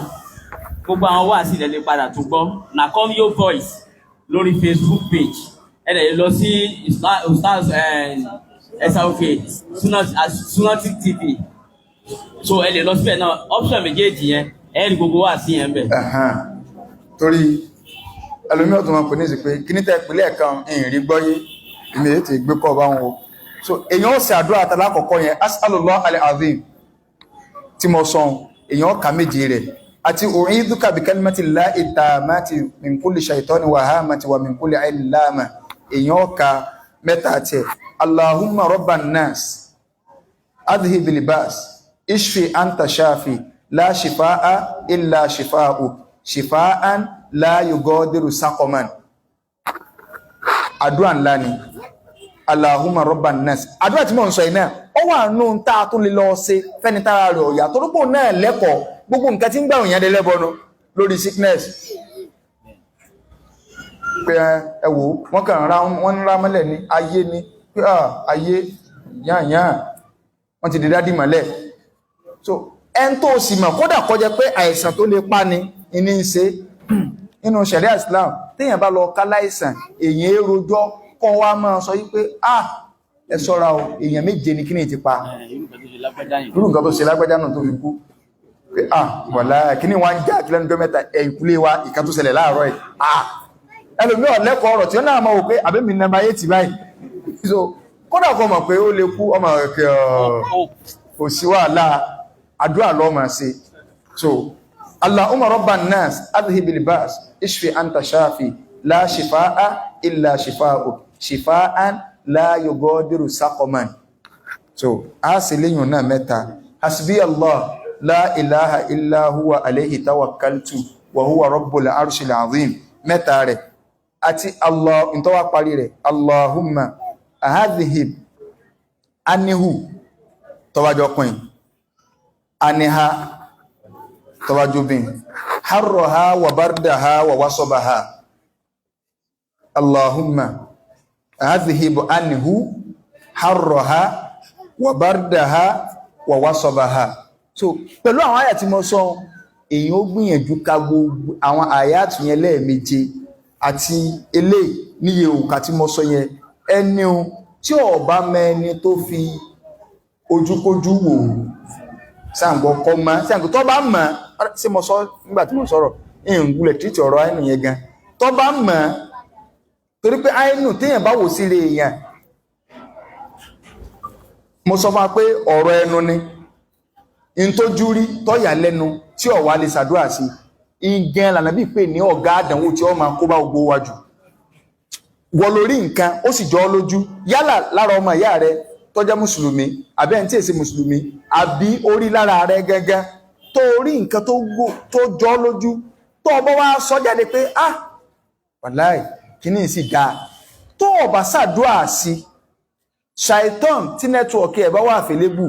gbogbo àwọn wá sí ìdẹ́lẹ̀ padà tó gbọ́ Nacom Your Voice lórí Facebook page. Ẹ lè lọ sí Ustaz SRK Sunatic TV, so ẹ lè lọ síbẹ̀ náà, option méjèèjì yẹn, ẹ rí gbogbo wá sí yẹn bẹ̀. Ẹ̀hán. Torí ẹlòmíì ọ̀tún máa pè ní ìsìn pé kí ní tẹ́ ìpínlẹ̀ kan ìrìn gbọ́yé, èmi èyí tí gbé kọ́ bá wọn o. So èèyàn ó ṣe àdúrà àtàlákọ̀ọ́kọ́ yẹn, as'alullah al-azim tí mo sọ, èèyàn kà méje rẹ̀, àti u'idhuka bi kalimatillahi tammati min kulli shaytani wa hammati wa min kulli aynin lamma, èèyàn kà mẹ́ta àti ẹ̀, allahumma rabban nas adhhib al-ba's ishfi anta shafi la shifaa illa shifaa'uk shifaa'an la yugadiru saqaman. Àdúrà ńlá ni Allahumma rabban nas. Àdúrà tí mò ń sọ yìí náà, ó wà nù tá a tún lè lọ ṣe fẹ́ni tára rẹ̀ ọ̀yà, tó rúpò náà lẹ́kọ̀ọ́ gbogbo nǹkan tí ń gbà òyìn adélẹ́bọnu lórí sickness pé ẹ wò, wọ́n kàn ra wọ́n ń rá mọ́lẹ̀ ní ayé ni pé ayé Yáàyáà wọ́n ti di dádì mọ́lẹ̀. So ẹn tó sì mọ̀, kódà kọjá pé àìsàn tó lè pa ni ní í ṣe nínú ṣẹ̀ríà Islam, téèyàn bá lọ ká láìsàn, èyàn èròjọ́ kọ́ wá máa sọ yí pé ah, ẹ ṣọ́ra o, èèyàn méje ni kíní ti pa. Irú nǹkan tó ṣe lágbájá yìí. Irú nǹkan tó ṣe lágbájá náà tó fi kú pé ah, wàlá kíní wá ń já àti lẹ́nu mẹ́ta ẹ̀yìnkúlé wa, ìkan tó ṣẹlẹ̀ láàárọ̀ ẹ̀, ah, ẹlòmí ọ̀lẹ́kọ̀ọ́ ọ̀rọ̀ tí ó náà mọ̀ wò pé àbẹ́mi nàmbà 8 báyìí. So kódà kó mọ̀ pé ó lè kú, ọmọ kẹ kò sí wàhálà, àdúrà ló máa ṣe. So Allahumma rabban nas adhhibil ba's ishfi anta shafi la shifaa illa shifaa'uk shifaan la yughadiru saqaman. So a sì léyìn náà mẹ́ta: hasbi Allah la ilaha illa huwa alayhi tawakkaltu wa huwa rabbul arshil azim, mẹ́ta rẹ̀. Àti Allah ìtọ́wà parí rẹ̀, Allahumma ahadhihib anihu tọwájọ́ pin aniha tọwájọ́ bin harroha wa bardaha wa wasobaha. Allahumma ahadhihib anihu harroha wa bardaha wa wasobaha. So pẹ̀lú àwọn àyà tí mo sọ, èyàn ó gbìyànjú ka gbogbo àwọn àyà yẹn lẹ́ẹ̀méje àti eléyìí níye òǹkà tí mo sọ yẹn. Ẹni o tí ó bá mẹ́ni tó fi ojúkójú wò sáàgbọ́ kọ́ mọ́ sáàgbọ́ tó bá mọ̀ sí mo sọ nígbà tí mo sọ̀rọ̀ ìhùngulẹ̀ títí ọ̀rọ̀ àìnù yẹn gan tó bá mọ̀, torí pé àìnù téèyàn bá wò sílé èèyàn, mo sọ fún wa pé ọ̀rọ̀ ẹnu ni in tó jú rí tọ́yà lẹ́nu tí ó wá lè ṣàdúrà sí ìgẹn lànà bí pé ní ọ̀gá àdánwò tí ó máa kó bá gbogbo wa jù. Wọ lórí nǹkan ó sì jọ ọ́ lójú, yálà lára ọmọ ìyá rẹ tó jẹ́ mùsùlùmí àbí ẹni tí èsì mùsùlùmí, àbí orí lára rẹ gángan tó rí nǹkan tó jọ ọ́ lójú, tó ọbọ̀ wá sọ jáde pé ah, wàláì kíní sì dáa, tó o bá ṣàdúrà sí, ṣàìtàn tí nẹ́tíwọ̀kì ẹ̀ bá wà fẹ́lẹ́bù,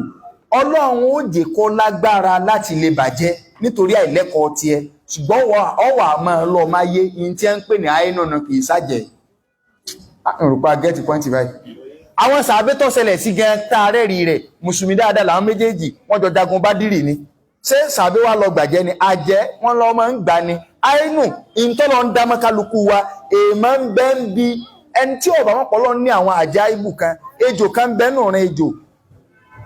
ọlọ́run ó jẹ́ kó lágbára láti lè bàjẹ́ nítorí àìlẹ́kọ̀ọ́ tiẹ̀. Ṣùgbọ́n ọwà máa lọ máa yé in tí ẹ ń pè ní àìnàna kì í sájẹ̀. Ìrùpa get point báyìí. Àwọn sàábé tó ṣẹlẹ̀ sí gan taarẹ́ rí rẹ̀, mùsùlùmí dáadáa làwọn méjèèjì, wọ́n jọ jagun Bádìrì ni. Ṣé sàábé wa lọ gbàjẹ́ ni? Àjẹ́ wọ́n lọ máa ń gbà ni. Àìnù ìtọ́lọ ń dámọ́ kálukú wa, èèmọ̀ ń bẹ́ ń bi ẹni tí ọ̀bà wọn pọ̀ lọ ní àwọn àjá ibù kan, ejò kan bẹ́ nù rìn ejò,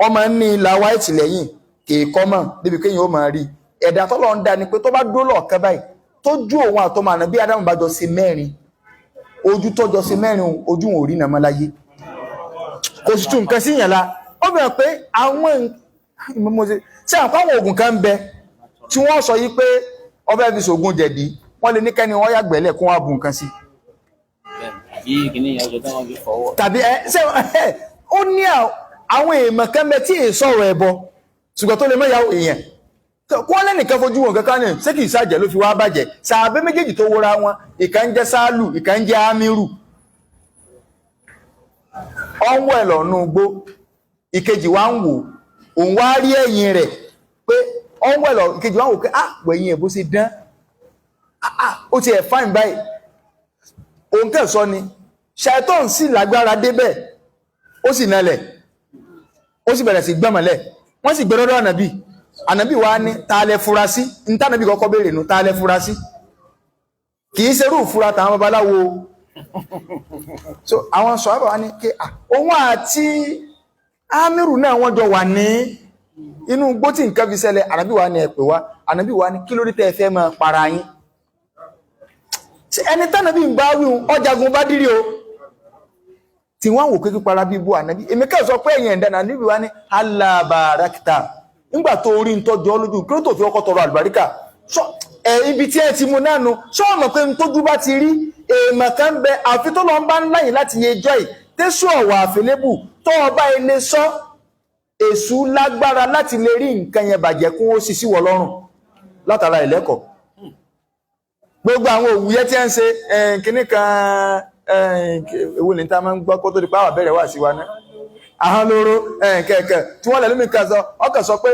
ọmọ ní ilà white lẹ́yìn kèékọ́ mọ̀ débi kéèyàn ó máa rí ẹ̀dá tọ́lọ́ ń dá ni pé tó bá dúró lọ́ọ̀kan báyìí tó ju òun àtọmọ àná bí Ádámù bá jọ ṣe mẹ́rin, ojú tó jọ ṣe mẹ́rin, ojú wọn ò rí nàmọ́ láyé, kò sì tún nǹkan sí yàn la. Ó bẹ̀rẹ̀ pé àwọn ṣé àwọn oògùn kan ń bẹ tí wọ́n sọ yìí pé ọbẹ̀ fi ṣògùn jẹ̀dí, wọ́n lè ní kẹ́ni wọ́n yàgbẹ́lẹ̀ kó wọ́n bu nǹkan sí. Tàbí ẹ ṣé ó ní àwọn èèmọ̀ kan bẹ tí èè sọ̀rọ̀ ẹbọ ṣùgbọ́n tó lè mọ́ ìyàwó èèyàn kó lẹ́nìkan fojú wọn kankan ní ṣé kìí ṣàjẹ́ ló fi wá bàjẹ́. Sàbẹ́ méjèèjì tó wọra wọn, ìkan ń jẹ́ Sálù, ìkan ń jẹ́ Ámírù, ọ̀nwọ́ ẹ̀ lọ́nù gbó, ìkejì wá ń wò, òun wá rí ẹ̀yìn rẹ̀ pé ọ̀nwọ́ ẹ̀ lọ, ìkejì wá ń wò pé ah, wẹ̀yìn ẹ̀ bó ṣe dán, ah, ó ti ẹ̀ fáìn báyìí. Òun kẹ́ sọ ni ṣàìtàn sì lágbára débẹ̀, ó sì nalẹ̀, ó sì bẹ̀rẹ̀ sí gbọ́mọ̀lẹ̀, wọ́n sì gbẹ́rọ́dọ̀ ànàbì. Ànàbì wa ní ta lẹ fura sí, ní tànàbì kọ́kọ́ béèrè nù, ta lẹ fura sí, kì í ṣerú ìfura tàwọn babaláwo. So àwọn sọ̀rọ̀ wa ní kí òun àti Ámírù náà wọ́n jọ wà ní inú igbó tí nǹkan fi ṣẹlẹ̀. Ànàbì wa ní ẹ pè wá. Ànàbì wa ní kí ló dé tẹ́ ẹ fẹ́ máa para yín? Ẹni tànàbì ń bá wíhun ọjàgun bá dírí o tí wọ́n wò pé pípara bí bú ànábì, èmi kẹ́ sọ pé ẹ̀yìn ẹ̀dá ànábì wá ní alábàárákítà nígbà tó rí ń tọ́jú ọlójú kí ló tó fi ọkọ̀ tọrọ àlùbáríkà ẹ̀ ibi tí ẹ ti mú náà nu sọ́ọ̀nà pé ń tójú bá ti rí èèmọ̀ kan bẹ àfi tó lọ ń bá ń láyìn láti yẹ jọ́ ì tẹ́sù ọ̀wà àfẹlẹ́bù tó ọba ilé sọ èṣù lágbára láti lè rí nǹkan yẹn bàjẹ́ kún ó sì sí wọ lọ́rùn látara ìlẹ́kọ̀ọ́. Gbogbo àwọn òwúyẹ́ tí ẹ ń ṣe kinní kan, ewu ní ta máa ń gbọ́ kó tó di pé àwọn abẹ́rẹ́ wà sí wa náà, ahọ́n lóró kẹ̀kẹ́ tí wọ́n lẹ́nu mi kan sọ ọkàn sọ pé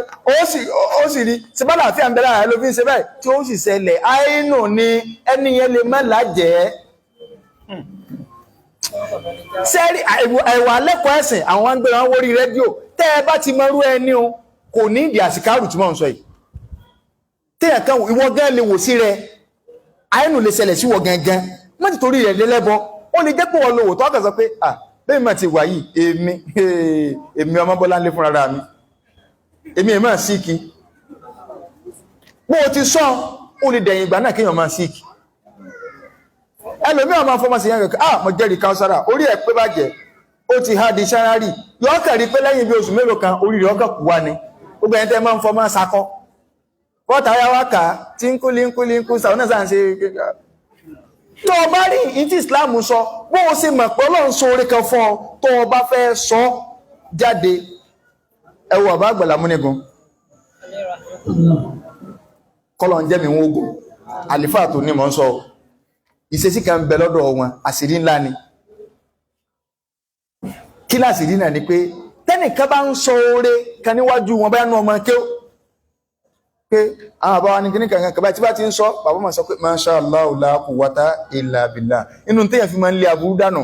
ó sì rí ṣe bá láàfíà ń bẹ lára ló fi ń ṣe báyìí tí ó sì ṣẹlẹ̀ àìnù ni ẹni yẹn lè má lájẹ́. Sẹ́rí ẹ̀wà lẹ́kọ̀ọ́ ẹ̀sìn àwọn ń gbéra wọn wórí rédíò. Tẹ́ ẹ bá ti mọrú ẹni o, kò ní ìdí àsìkárù tí mò ń sọ yìí. Téèyàn kan ìwọ gán lè wò sí rẹ, àìnù lè ṣẹlẹ̀ sí wọ gangan, má ti torí rẹ̀ lélẹ́bọ. Ó lè jẹ́ pé wọ́n lo wò tó ọkàn sọ pé à bẹ́ẹ̀ mà ti wà yìí, èmi èmi ọmọ Bọ́lá ń lé fúnra mi, èmi ẹ̀ máa síkì. Bó o ti sọ, ó lè dẹ̀yìn ìgbà náà kéèyàn máa síkì. Ẹlòmíràn máa fọmọ sí yẹn kankan, ah mo jẹ́rìí káwọ́sára, orí ẹ̀ pé bàjẹ́, ó ti há di sárárì, yọ kàn rí pé lẹ́yìn bí oṣù mélòó kan orí rẹ̀ ọkàn kù wá ni. Gbogbo ẹni tẹ́ máa ń fọmọ sakọ bọ́tà ayá wá kà á tí ń kú lí ń kú lí ń kú sàwọn náà sàn ṣe. Tó o bá rí ìyí tí Islam sọ, bó o ṣe mọ̀ pé Ọlọ́run sọ orí kan fún ọ, tó o bá fẹ́ sọ jáde, ẹ wo bàbá àgbàlá múnigun kọ́lọ̀ ń jẹ́ mi wọ́n ogun àlìfáà tó ní mọ̀ ń sọ o. Ìṣesí kan ń bẹ lọ́dọ̀ wọn, àṣírí ńlá ni. Kí láṣìírí náà ni pé tẹ́nìkan bá ń sọ oore kan níwájú wọn, bá nú ọmọ kéw pé àwọn àbáwá ní kíní kankan kàbáyé tí bá ti ń sọ, bàbá máa sọ pé masha Allah la quwwata illa billah. Inú téèyàn fi máa ń lé aburú dànù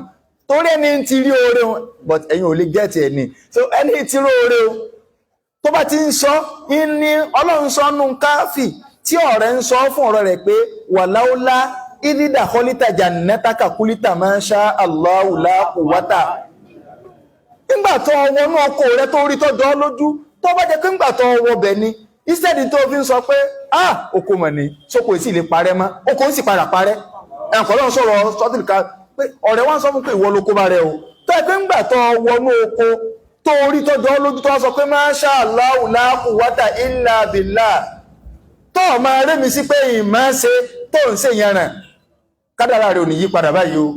torí ẹni tí rí oore wọn, but ẹ̀yin ò lè gẹ́ẹ̀tì ẹ̀ ní. So ẹni tí rí oore o tó bá ti ń sọ ní Ọlọ́run sọ nù káfì tí ọ̀rẹ́ ń sọ fún ọ̀rẹ́ rẹ̀ pé wàláúlá ìdídà kọ́lítà jannataka kúlítà masha Allah la quwwata. Nígbà tó wọnú ọkọ rẹ tó rí tọ́jọ́ lójú, tó bá jẹ́ pé ńgbà tó wọ bẹ̀ ni instead tó fi ń sọ pé ah oko mọ̀ ní sóko sì lè parẹ́ mọ́, oko ń sì padà parẹ́. Ẹ̀kọ́ lọ́n sọ̀rọ̀ sọ́tìlìkà pé ọ̀rẹ́ wọn sọ fún pé ìwọ ló kó bá rẹ o, tó ẹ pé ńgbà tó wọnú oko tó rí tọ́jọ́ lójú tó wá sọ pé masha Allah la quwwata illa billah, tó o máa rémi sí pé ìmọ̀ ṣe tó ń ṣe yẹn ràn kádàrá rẹ ò ní yí padà báyìí o.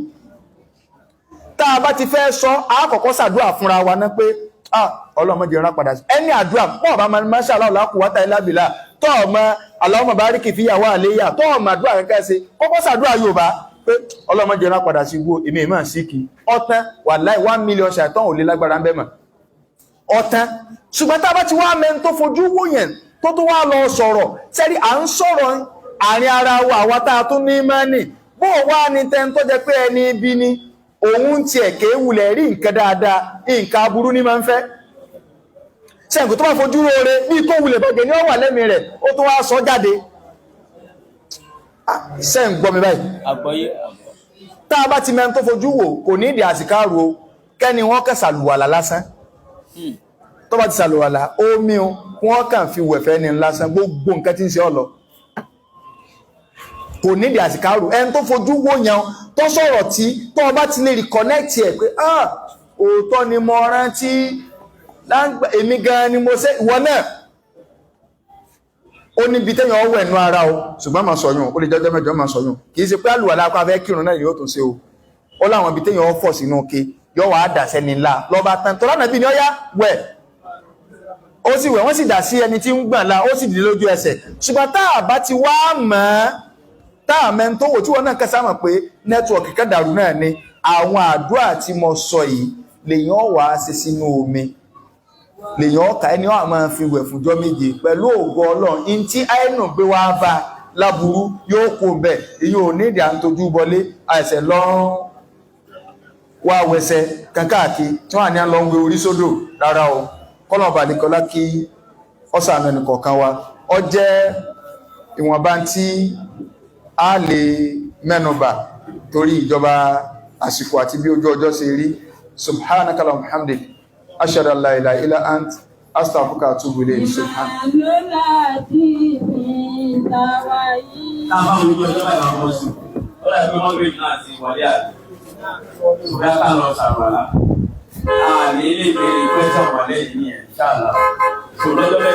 Tá a bá ti fẹ́ sọ, a kọ́kọ́ ṣàdúrà fúnra wa ná pé ah ọlọ́mọdé rán padà sí ẹni àdúrà pọ̀ bá máa masha Allah la quwwata illa billah, tó ọmọ Allahumma bariki fíyàwó àléyà, tó ọmọ àdúrà kankan ṣe, kọ́kọ́ ṣàdúrà Yorùbá pé ọlọ́mọdé rán padà sí wo èmi ìmọ̀ sí kí ọtán wàláì 1 million ṣàìtàn ò lè lágbára ń bẹ́ mọ̀ ọtán. Ṣùgbọ́n tá a bá ti wá mẹ́ni tó fojú wò yẹn tó tó wá lọ sọ̀rọ̀ sẹ́rí, à ń sọ̀rọ̀ àárín ara wa, àwa tá a tún ní mọ́nì bó wá ní tẹ́ni tó jẹ́ pé ẹni ibi ni òun tiẹ̀ kéwulẹ̀ rí nǹkan dáadáa, nǹkan aburú ní máa ń fẹ́. Ṣẹ́ǹkù tó bá fojú róore bí kó wulẹ̀ bàjẹ́ ní ó wà lẹ́mìí rẹ̀, ó tún wá sọ jáde. Ṣé ń gbọ́ mi báyìí? Àgbọ́yé. Tá a bá ti mẹ́ni tó fojú wò kò ní ìdí àsìkáàrò o, kẹ́ni wọ́n kàn ṣàlùwàlà lásán. Tó bá ti ṣàlùwàlà omi o, wọ́n kàn fi wẹ̀fẹ́ ni lásán, gbogbo nǹkan tí ń ṣe ọ lọ. Kò ní ìdí àsìkáàrò. Ẹni tó fojú wò yẹn tó sọ̀rọ̀ tí tó o bá ti lè reconnect ẹ̀ pé ah òótọ́ ni mo rántí, èmi gan ni mo ṣe, ìwọ náà ó níbi téèyàn ọwọ́ ẹ̀nu ara o, ṣùgbọ́n máa sọyún ó lè jọjọ́ mẹ́jọ máa sọyún, kì í ṣe pé àlùwàlá apá fẹ́ kírun náà yóò tún ṣe o. Ó láwọn ibi téèyàn fọ̀ sínú ke yóò wá dà sẹ́ni ńlá lọ́ba tán tó lánàá bí ni ó yá wẹ̀, ó sì wẹ̀, wọ́n sì dà sí ẹni tí ń gbọ̀n la, ó sì dì lójú ẹsẹ̀. Ṣùgbọ́n tá a bá ti wá mọ̀ ọ́, tá a mẹ́ni tó wò tí wọ́n náà kẹsà mọ̀ pé nẹ́tíwọ̀kì kẹ́dàrú náà ni àwọn àdúrà tí mo sọ yìí lèyàn wà á ṣe sínú omi, lèyàn ọkà ẹni wà máa fi wẹ̀ fúnjọ́ méje pẹ̀lú ògo Ọlọ́run. In tí àìnù gbé wá bá láburú yóò kó bẹ̀, èyí ò ní ìdí à ń tojú bọlé àìsẹ̀ lọ́rùn wá wẹsẹ̀ kankáàkiri tí wọ́n à ní à ń lọ ń wé orí sódò rárá o. Kọ́nà ọba àdìkọ́lá kí ọ̀sán ẹnì kọ̀ọ̀kan wa ọ jẹ́ ìwọ̀nba tí a lè mẹ́nubà torí ìjọba àsìkò àti bí ojú ọjọ́ ṣe rí. Subhanaka Allahumma hamdik, ashhadu an la ilaha illa ant, astaghfiruka wa atubu ilayk. Subhan. Tá a bá wo ojú ọjọ́ báyìí máa bọ́ sí. Ó dàbí pé wọ́n gbé náà ti wọlé àbí. Ṣùgbọ́n ká lọ ṣàlùwàlá. A ní lè béèrè question wọlé yìí nìyẹn, ṣáàlà. Ṣòro lọ́jọ́ mẹ́jọ.